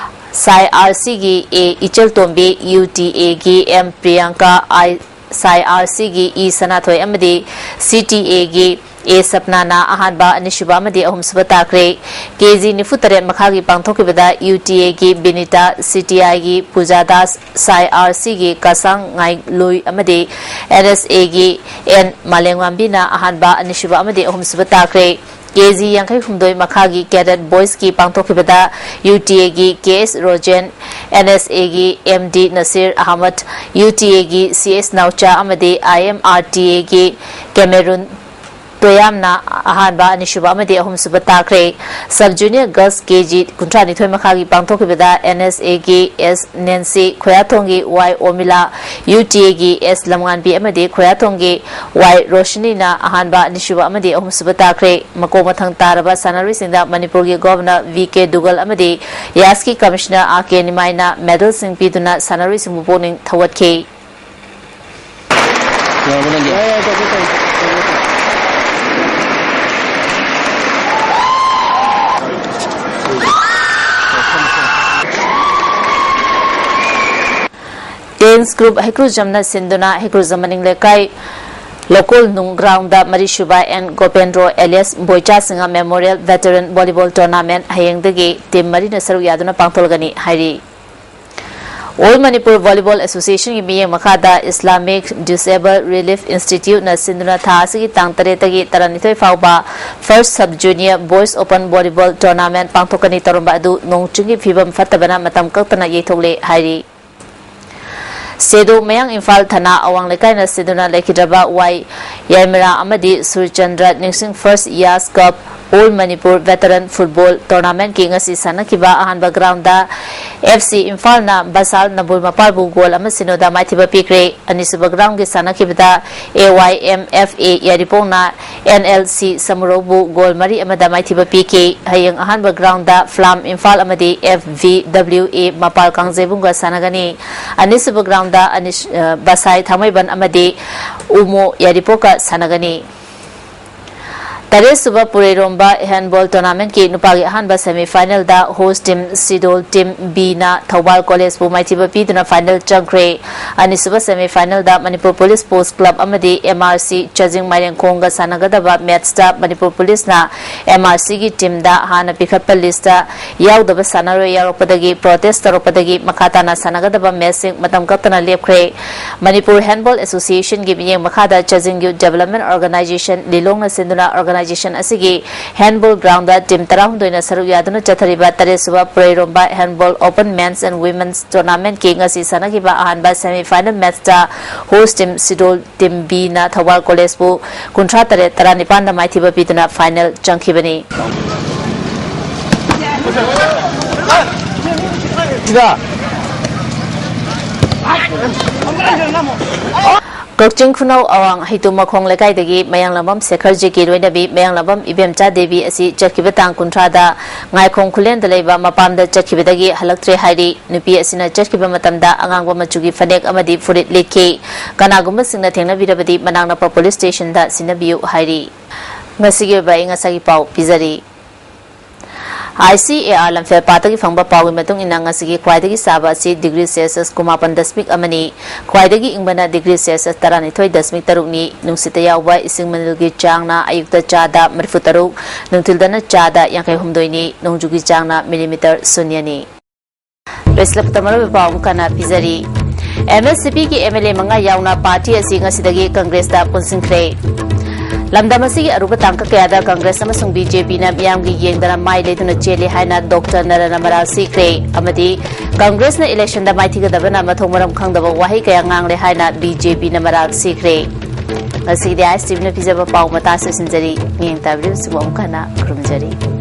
ꯁꯥꯏ ꯑꯥꯔ ꯁꯤꯒꯤ ꯑꯦ ꯏꯆꯜꯇꯣꯝꯕꯤ, ꯌꯨ ꯇꯤ ꯑꯦꯒꯤ ꯑꯦꯝ ꯄ꯭ꯔꯤꯌꯥꯡꯀꯥ, ꯑꯥꯏ, ꯁꯥꯏ ꯑꯥꯔ ꯁꯤꯒꯤ ꯏ ꯁꯅꯥꯊꯣꯏ ꯑꯃꯗꯤ ꯁꯤ ꯇꯤ ꯑꯦꯒꯤ ꯑꯦ ꯁꯞꯅꯥꯅ ꯑꯍꯥꯟꯕ, ꯑꯅꯤꯁꯨꯕ ꯑꯃꯗꯤ ꯑꯍꯨꯝꯁꯨꯕ ꯇꯥꯈ꯭ꯔꯦ꯫ ꯀꯦ ꯖꯤ ꯅꯤꯐꯨ ꯇꯔꯦꯠ ꯃꯈꯥꯒꯤ ꯄꯥꯡꯊꯣꯛꯈꯤꯕꯗ ꯌꯨ ꯇꯤ ꯑꯦꯒꯤ ꯕꯤꯅꯤꯇꯥ, ꯁꯤ ꯇꯤ ꯑꯥꯏꯒꯤ ꯄꯨꯖꯥ ꯗꯥꯁ, ꯁꯥꯏ ꯑꯥꯔ ꯁꯤꯒꯤ ꯀꯁꯥꯡ ꯉꯥꯏꯂꯨꯏ ꯑꯃꯗꯤ ꯑꯦꯟ ꯑꯦꯁ ꯑꯦꯒꯤ ꯑꯦꯟ ꯃꯥꯂꯦꯝꯉꯥꯝꯕꯤꯅ ꯑꯍꯥꯟꯕ, ꯑꯅꯤꯁꯨꯕ ꯑꯃꯗꯤ ꯑꯍꯨꯝꯁꯨꯕ ꯇꯥꯈ꯭ꯔꯦ꯫ ꯀꯦ ꯖꯤ ꯌꯥꯡꯈꯩ ꯍꯨꯝꯗꯣꯏ ꯃꯈꯥꯒꯤ ꯀꯦꯗꯦꯠ ꯕꯣꯏꯁꯀꯤ ꯄꯥꯡꯊꯣꯛꯈꯤꯕꯗ ꯌꯨ ꯇꯤ ꯑꯦꯒꯤ ꯀꯦ ꯑꯦꯁ ꯔꯣꯖꯦꯟ, ꯑꯦꯟ ꯑꯦꯁ ꯑꯦꯒꯤ ꯑꯦꯝ ꯗꯤ ꯅꯁꯤꯔ ꯑꯍꯃꯗ, ꯌꯨ ꯇꯤ ꯑꯦꯒꯤ ꯁꯤ ꯑꯦꯁ ꯅꯥꯎꯆꯥ ꯑꯃꯗꯤ ꯑꯥꯏ ꯑꯦꯝ ꯑꯥꯔ ꯇꯤ ꯑꯦꯒꯤ ꯀꯦꯃꯦꯔꯨꯟ ꯇꯣꯌꯥꯝꯅ ꯑꯍꯥꯟꯕ, ꯑꯅꯤꯁꯨꯕ ꯑꯃꯗꯤ ꯑꯍꯨꯝꯁꯨꯕ ꯇꯥꯈ꯭ꯔꯦ꯫ ꯁꯕ ꯖꯨꯅꯤꯌꯔ ꯒꯔꯜꯁ ꯀꯦ ꯖꯤ ꯀꯨꯟꯊ꯭ꯔꯥ ꯅꯤꯊꯣꯏ ꯃꯈꯥꯒꯤ ꯄꯥꯡꯊꯣꯛꯈꯤꯕꯗ ꯑꯦꯟ ꯑꯦꯁ ꯑꯦꯒꯤ ꯑꯦꯁ ꯅꯦꯟꯁꯤ, ꯈꯣꯌꯥꯊꯣꯡꯒꯤ ꯋꯥꯏ ꯑꯣꯃꯤꯂꯥ, ꯌꯨ ꯇꯤ ꯑꯦꯒꯤ ꯑꯦꯁ ꯂꯝꯉꯥꯟꯕꯤ ꯑꯃꯗꯤ ꯈꯣꯌꯥꯊꯣꯡꯒꯤ ꯋꯥꯏ ꯔꯣꯁꯅꯤꯅ ꯑꯍꯥꯟꯕ, ꯑꯅꯤꯁꯨꯕ ꯑꯃꯗꯤ ꯑꯍꯨꯝꯁꯨꯕ ꯇꯥꯈ꯭ꯔꯦ꯫ ꯃꯀꯣꯛ ꯃꯊꯪ ꯇꯥꯔꯕ ꯁꯥꯟꯅꯔꯣꯏꯁꯤꯡꯗ ꯃꯅꯤꯄꯨꯔꯒꯤ ꯒꯣꯚꯔꯅꯔ ꯚꯤ ꯀꯦ ꯗꯨꯒꯜ ꯑꯃꯗꯤ ꯌꯥꯁꯀꯤ ꯀꯃꯤꯁꯅꯔ ꯑꯥꯔ ꯀꯦ ꯅꯤꯃꯥꯏꯅ ꯃꯦꯗꯜꯁꯤꯡ ꯄꯤꯗꯨꯅ ꯁꯥꯟꯅꯔꯣꯏꯁꯤꯡꯕꯨ ꯄꯨꯛꯅꯤꯡ ꯊꯧꯒꯠꯈꯤ꯫ ꯌꯥꯔꯕꯣ ꯅꯪꯒꯤ? ꯌꯥꯏ, ꯌꯥꯏ, ꯇꯧꯒꯦ, ꯇꯧꯒꯦ, ꯇꯧꯒꯦ, ꯇꯧꯒꯦ꯫ ꯇꯦꯟꯁ ꯒ꯭ꯔꯨꯞ ꯍꯩꯀ꯭ꯔꯨꯖꯝꯅ ꯁꯤꯟꯗꯨꯅ ꯍꯩꯀ꯭ꯔꯨꯖꯝ ꯃꯅꯤꯡ ꯂꯩꯀꯥꯏ ꯂꯧꯀꯣꯜꯅꯨꯡ ꯒ꯭ꯔꯥꯎꯟꯗ ꯃꯔꯤꯁꯨꯕ ꯑꯦꯟ ꯒꯣꯄꯦꯟꯗ꯭ꯔꯣ ꯑꯦꯂꯤꯌꯥꯁ ꯕꯣꯏꯆꯥꯁꯤꯡꯍ ꯃꯦꯃꯣꯔꯤꯌꯦꯜ ꯚꯦꯇꯔꯟ ꯚꯣꯂꯤꯕꯣꯜ ꯇꯣꯔꯅꯥꯃꯦꯟꯠ ꯍꯌꯦꯡꯗꯒꯤ ꯇꯤꯝ ꯃꯔꯤꯅ ꯁꯔꯨꯛ ꯌꯥꯗꯨꯅ ꯄꯥꯡꯊꯣꯛꯂꯒꯅꯤ ꯍꯥꯏꯔꯤ꯫ ꯑꯣꯜ ꯃꯅꯤꯄꯨꯔ ꯚꯣꯂꯤꯕꯣꯜ ꯑꯦꯁꯣꯁꯤꯌꯦꯁꯟꯒꯤ ꯃꯤꯠꯌꯦꯡ ꯃꯈꯥꯗ ꯏꯁꯂꯥꯃꯤꯛ ꯗꯤꯁꯑꯦꯕꯜ ꯔꯤꯂꯤꯐ ꯏꯟꯁꯇꯤꯇ꯭ꯌꯨꯠꯅ ꯁꯤꯟꯗꯨꯅ ꯊꯥ ꯑꯁꯤꯒꯤ ꯇꯥꯡ ꯇꯔꯦꯠꯇꯒꯤ ꯇꯔꯥꯅꯤꯊꯣꯏ ꯐꯥꯎꯕ ꯐꯥꯔꯁ sub junior boys open volleyball tournament ꯄꯥꯡꯊꯣꯛꯀꯅꯤ ꯇꯧꯔꯝꯕ ꯑꯗꯨ ꯅꯣꯡ ꯆꯤꯡꯒꯤ ꯐꯤꯕꯝ ꯐꯠꯇꯕꯅ ꯃꯇꯝ ꯀꯛꯇꯅ ꯌꯩꯊꯣꯛꯂꯦ ꯍꯥꯏꯔꯤ꯫ ꯁꯦꯗꯣ ꯃꯌꯥꯡ ꯏꯝꯐꯥꯜ ꯊꯅꯥ ꯑꯋꯥꯡ ꯂꯩꯀꯥꯏꯅ ꯁꯤꯟꯗꯨꯅ ꯂꯩꯈꯤꯗ꯭ꯔꯕ ꯋꯥꯏ ꯌꯥꯏꯃꯔꯥ ꯑꯃꯗꯤ ꯁꯨꯔꯆꯟꯗ꯭ꯔ ꯅꯤꯡꯁꯤꯡ ꯐꯥꯔꯁ ꯌꯥꯁ ꯀꯞ ꯑꯣꯜ ꯃꯅꯤꯄꯨꯔ ꯚꯦꯇꯔꯟ ꯐꯨꯠꯕꯣꯜ ꯇꯣꯔꯅꯥꯃꯦꯟꯠꯀꯤ ꯉꯁꯤ ꯁꯥꯟꯅꯈꯤꯕ ꯑꯍꯥꯟꯕ ꯒ꯭ꯔꯥꯎꯟꯗ ꯑꯦꯐ ꯁꯤ ꯏꯝꯐꯥꯜꯅ ꯕꯁꯥꯜ ꯅꯝꯕꯨꯜ ꯃꯄꯥꯜꯕꯨ ꯒꯣꯜ ꯑꯃ ꯁꯤꯅꯣꯗ ꯃꯥꯏꯊꯤꯕ ꯄꯤꯈ꯭ꯔꯦ꯫ ꯑꯅꯤꯁꯨꯕ ꯒ꯭ꯔꯥꯎꯟꯒꯤ ꯁꯥꯟꯅꯈꯤꯕꯗ A Y M F A ꯌꯥꯏꯔꯤꯄꯣꯛꯅ ꯑꯦꯟ ꯑꯦꯜ ꯁꯤ ꯁꯃꯨꯔꯧꯕꯨ ꯒꯣꯜ ꯃꯔꯤ ꯑꯃꯗ ꯃꯥꯏꯊꯤꯕ ꯄꯤꯈꯤ꯫ ꯍꯌꯦꯡ ꯑꯍꯥꯟꯕ ꯒ꯭ꯔꯥꯎꯟꯗ ꯐ꯭ꯂꯥꯝ ꯏꯝꯐꯥꯜ ꯑꯃꯗꯤ ꯑꯦꯐ ꯚꯤ ꯗꯕ꯭ꯂꯤꯎ ꯑꯦ ꯃꯄꯥꯜ ꯀꯥꯡꯖꯩꯕꯨꯡꯒ ꯁꯥꯟꯅꯒꯅꯤ꯫ ꯑꯅꯤꯁꯨꯕ ꯒ꯭ꯔꯥꯎꯟꯗ ꯑꯅꯤꯁ-, ꯑ, ꯕꯁꯥꯏ ꯊꯥꯡꯃꯩꯕꯟ ꯑꯃꯗꯤ ꯎꯃꯣ ꯌꯥꯏꯔꯤꯄꯣꯛꯀ ꯁꯥꯟꯅꯒꯅꯤ꯫ ꯇꯔꯦꯠꯁꯨꯕ ꯄꯨꯔꯩꯔꯣꯝꯕ ꯍꯦꯟꯕꯣꯜ ꯇꯣꯔꯅꯥꯃꯦꯟꯠꯀꯤ ꯅꯨꯄꯥꯒꯤ ꯑꯍꯥꯟꯕ ꯁꯦꯃꯤ ꯐꯥꯏꯅꯦꯜꯗ ꯍꯣꯁ ꯇꯤꯝ ꯁꯤꯗꯣꯜ ꯇꯤꯝ ꯕꯤꯅ ꯊꯧꯕꯥꯜ ꯀꯣꯂꯦꯖꯄꯨ ꯃꯥꯏꯊꯤꯕ ꯄꯤꯗꯨꯅ ꯐꯥꯏꯅꯦꯜ ꯆꯪꯈ꯭ꯔꯦ꯫ ꯑꯅꯤꯁꯨꯕ ꯁꯦꯃꯤ ꯐꯥꯏꯅꯦꯜꯗ ꯃꯅꯤꯄꯨꯔ ꯄꯨꯂꯤꯁ ꯁ꯭ꯄꯣꯔꯠꯁ ꯀ꯭ꯂꯕ ꯑꯃꯗꯤ ꯑꯦꯝ ꯑꯥꯔ ꯁꯤ ꯆꯥꯖꯤꯡ ꯃꯥꯏꯔꯦꯡꯈꯣꯡꯒ ꯁꯥꯟꯅꯒꯗꯕ ꯃꯦꯠꯁꯇ ꯃꯅꯤꯄꯨꯔ ꯄꯨꯂꯤꯁꯅ ꯑꯦꯝ ꯑꯥꯔ ꯁꯤꯒꯤ ꯇꯤꯝꯗ ꯍꯥꯟꯅ ꯄꯤꯈꯠꯄ ꯂꯤꯁꯇ ꯌꯥꯎꯗꯕ ꯁꯥꯟꯅꯔꯣꯏ ꯌꯥꯎꯔꯛꯄꯗꯒꯤ ꯄ꯭ꯔꯣꯇꯦꯁ ꯇꯧꯔꯛꯄꯗꯒꯤ ꯃꯈꯥ ꯇꯥꯅ ꯁꯥꯟꯅꯒꯗꯕ ꯃꯦꯠꯁꯁꯤꯡ ꯃꯇꯝ ꯀꯛꯇꯅ ꯂꯦꯞꯈ꯭ꯔꯦ꯫ ꯃꯅꯤꯄꯨꯔ ꯍꯦꯟꯕꯣꯜ ꯑꯦꯁꯣꯁꯤꯌꯦꯁꯟꯒꯤ ꯃꯤꯠꯌꯦꯡ ꯃꯈꯥꯗ ꯆꯥꯖꯤꯡ ꯌꯨꯠ ꯗꯦꯕꯂꯞꯃꯦꯟꯠ ꯑꯣꯔꯒꯅꯥꯏꯖꯦꯁꯟ ꯂꯤꯂꯣꯡꯅ ꯁꯤꯟꯗꯨꯅ ꯑꯣꯔꯒꯅꯥꯏꯖꯦꯁꯟ ꯑꯁꯤꯒꯤ ꯍꯦꯟꯕꯣꯜ ꯒ꯭ꯔꯥꯎꯟꯗ ꯇꯤꯝ ꯇꯔꯥꯍꯨꯝꯗꯣꯏꯅ ꯁꯔꯨꯛ ꯌꯥꯗꯨꯅ ꯆꯠꯊꯔꯤꯕ ꯇꯔꯦꯠꯁꯨꯕ ꯄꯨꯔꯩꯔꯣꯝꯕ ꯍꯦꯟꯕꯣꯜ ꯑꯣꯄꯟ ꯃꯦꯟꯁ ꯑꯦꯟ ꯋꯤꯃꯦꯟꯁ ꯇꯣꯔꯅꯥꯃꯦꯟꯠꯀꯤ ꯉꯁꯤ ꯁꯥꯟꯅꯈꯤꯕ ꯑꯍꯥꯟꯕ ꯁꯦꯃꯤ ꯐꯥꯏꯅꯦꯜ ꯃꯦꯠꯁꯇ ꯍꯣꯁ ꯇꯤꯝ ꯁꯤꯗꯣꯜ ꯇꯤꯝ ꯕꯤꯅ ꯊꯧꯕꯥꯜ ꯀꯣꯂꯦꯖꯄꯨ ꯀꯨꯟꯊ꯭ꯔꯥ ꯇꯔꯦꯠ ꯇꯔꯥꯅꯤꯄꯥꯟꯗ ꯃꯥꯏꯊꯤꯕ ꯄꯤꯗꯨꯅ ꯐꯥꯏꯅꯦꯜ ꯆꯪꯈꯤꯕꯅꯤ꯫ ꯀꯛꯆꯤꯡ ꯈꯨꯅꯧ ꯑꯋꯥꯡ ꯍꯩꯇꯨꯝ ꯃꯈꯣꯡ ꯂꯩꯀꯥꯏꯗꯒꯤ ꯃꯌꯥꯡꯂꯥꯝꯕꯝ ꯁꯦꯈꯔꯖꯤꯠꯀꯤ ꯂꯣꯏꯅꯕꯤ ꯃꯌꯥꯡꯂꯥꯝꯕꯝ ꯏꯕꯦꯝꯆꯥ ꯗꯦꯕꯤ ꯑꯁꯤ ꯆꯠꯈꯤꯕ ꯇꯥꯡ ꯀꯨꯟꯊ꯭ꯔꯥꯗ ꯉꯥꯏꯈꯣꯡ ꯈꯨꯂꯦꯟꯗ ꯂꯩꯕ ꯃꯄꯥꯝꯗ ꯆꯠꯈꯤꯕꯗꯒꯤ ꯍꯜꯂꯛꯇ꯭ꯔꯦ ꯍꯥꯏꯔꯤ꯫ ꯅꯨꯄꯤ ꯑꯁꯤꯅ ꯆꯠꯈꯤꯕ ꯃꯇꯝꯗ ꯑꯉꯥꯡꯕ ꯃꯆꯨꯒꯤ ꯐꯅꯦꯛ ꯑꯃꯗꯤ ꯐꯨꯔꯤꯠ ꯂꯤꯠꯈꯤ꯫ ꯀꯅꯥꯒꯨꯝꯕꯁꯤꯡꯅ ꯊꯦꯡꯅꯕꯤꯔꯕꯗꯤ ꯃꯅꯥꯛ ꯅꯛꯄ ꯄꯨꯂꯤꯁ ꯁ꯭ꯇꯦꯁꯟꯗ ꯁꯤꯟꯅꯕꯤꯌꯨ ꯍꯥꯏꯔꯤ꯫ ꯉꯁꯤꯒꯤ ꯑꯣꯏꯕ ꯑꯏꯪ ꯑꯁꯥꯒꯤ ꯄꯥꯎ ꯄꯤꯖꯔꯤ꯫ ꯑꯥꯏ ꯁꯤ ꯑꯦ ꯑꯥꯔ ꯂꯝꯐꯦꯜ ꯄꯥꯠꯇꯒꯤ ꯐꯪꯕ ꯄꯥꯎꯒꯤ ꯃꯇꯨꯡ ꯏꯟꯅ, ꯉꯁꯤꯒꯤ ꯈ꯭ꯋꯥꯏꯗꯒꯤ ꯁꯥꯕ ꯑꯁꯤ ꯗꯤꯒ꯭ꯔꯤ ꯁꯦꯜꯁꯤꯌꯁ ꯀꯨꯟꯃꯥꯄꯟ ꯗꯁꯃꯤꯛ ꯑꯃꯅꯤ, ꯈ꯭ꯋꯥꯏꯗꯒꯤ ꯏꯪꯕꯅ ꯗꯤꯒ꯭ꯔꯤ ꯁꯦꯜꯁꯤꯌꯁ ꯇꯔꯥꯅꯤꯊꯣꯏ ꯗꯁꯃꯤꯛ ꯇꯔꯨꯛꯅꯤ꯫ ꯅꯨꯡꯁꯤꯠꯇ ꯌꯥꯎꯕ ꯏꯁꯤꯡ ꯃꯅꯤꯜꯒꯤ ꯆꯥꯡꯅ ꯑꯌꯨꯛꯇ ꯆꯥꯗ ꯃꯔꯤꯐꯨ ꯇꯔꯨꯛ, ꯅꯨꯡꯊꯤꯜꯗꯅ ꯆꯥꯗ ꯌꯥꯡꯈꯩ ꯍꯨꯝꯗꯣꯏꯅꯤ, ꯅꯣꯡꯖꯨꯒꯤ ꯆꯥꯡꯅ ꯃꯤꯂꯤꯃꯤꯇꯔ ꯁꯨꯟꯌꯅꯤ꯫ ꯂꯣꯏꯁꯤꯜꯂꯛꯄꯗ ꯃꯔꯨꯑꯣꯏꯕ ꯄꯥꯎ ꯑꯃꯨꯛ ꯍꯟꯅ ꯄꯤꯖꯔꯤ꯫ ꯑꯦꯝ ꯑꯦꯁ ꯁꯤ ꯄꯤꯒꯤ ꯑꯦꯝ ꯑꯦꯜ ꯑꯦ ꯃꯉꯥ ꯌꯥꯎꯅ ꯄꯥꯔꯇꯤ ꯑꯁꯤ ꯉꯁꯤꯗꯒꯤ ꯀꯪꯒ꯭ꯔꯦꯁꯇ ꯄꯨꯟꯁꯤꯟꯈ꯭ꯔꯦ꯫ ꯂꯝꯗꯝ ꯑꯁꯤꯒꯤ ꯑꯔꯨꯕ ꯇꯥꯡꯀꯛ ꯀꯌꯥꯗ ꯀꯪꯒ꯭ꯔꯦꯁ ꯑꯃꯁꯨꯡ ꯕꯤ ꯖꯦ ꯄꯤꯅ ꯃꯤꯌꯥꯝꯒꯤ ꯌꯦꯡꯗꯅ ꯃꯥꯏ ꯂꯩꯗꯨꯅ ꯆꯦꯜꯂꯤ ꯍꯥꯏꯅ ꯗꯣꯛꯇꯔ ꯅꯔꯦꯟꯗ꯭ꯔ ꯃꯔꯥꯜ ꯁꯤꯈ꯭ꯔꯦ ꯑꯃꯗꯤ ꯀꯪꯒ꯭ꯔꯦꯁꯅ ꯏꯂꯦꯛꯁꯟꯗ ꯃꯥꯏꯊꯤꯒꯗꯕꯅ ꯃꯊꯣꯡ ꯃꯔꯝ ꯈꯪꯗꯕ ꯋꯥꯍꯩ ꯀꯌꯥ ꯉꯥꯡꯂꯦ ꯍꯥꯏꯅ ꯕꯤ ꯖꯦ ꯄꯤꯅ ꯃꯔꯥꯜ ꯁꯤꯈ꯭ꯔꯦ꯫ ꯉꯁꯤꯒꯤꯗꯤ ꯑꯥꯏ ꯑꯦꯁ ꯇꯤ ꯚꯤꯅ ꯄꯤꯖꯕ ꯄꯥꯎ ꯃꯇꯥꯡ ꯑꯁꯤꯗ ꯂꯣꯏꯁꯤꯟꯖꯔꯤ꯫ ꯃꯤꯠꯌꯦꯡ ꯇꯥꯕꯤꯔꯤꯕꯁꯤꯡꯕꯨ ꯑꯃꯨꯛ ꯍꯟꯅ ꯈꯨꯔꯨꯝꯖꯔꯤ꯫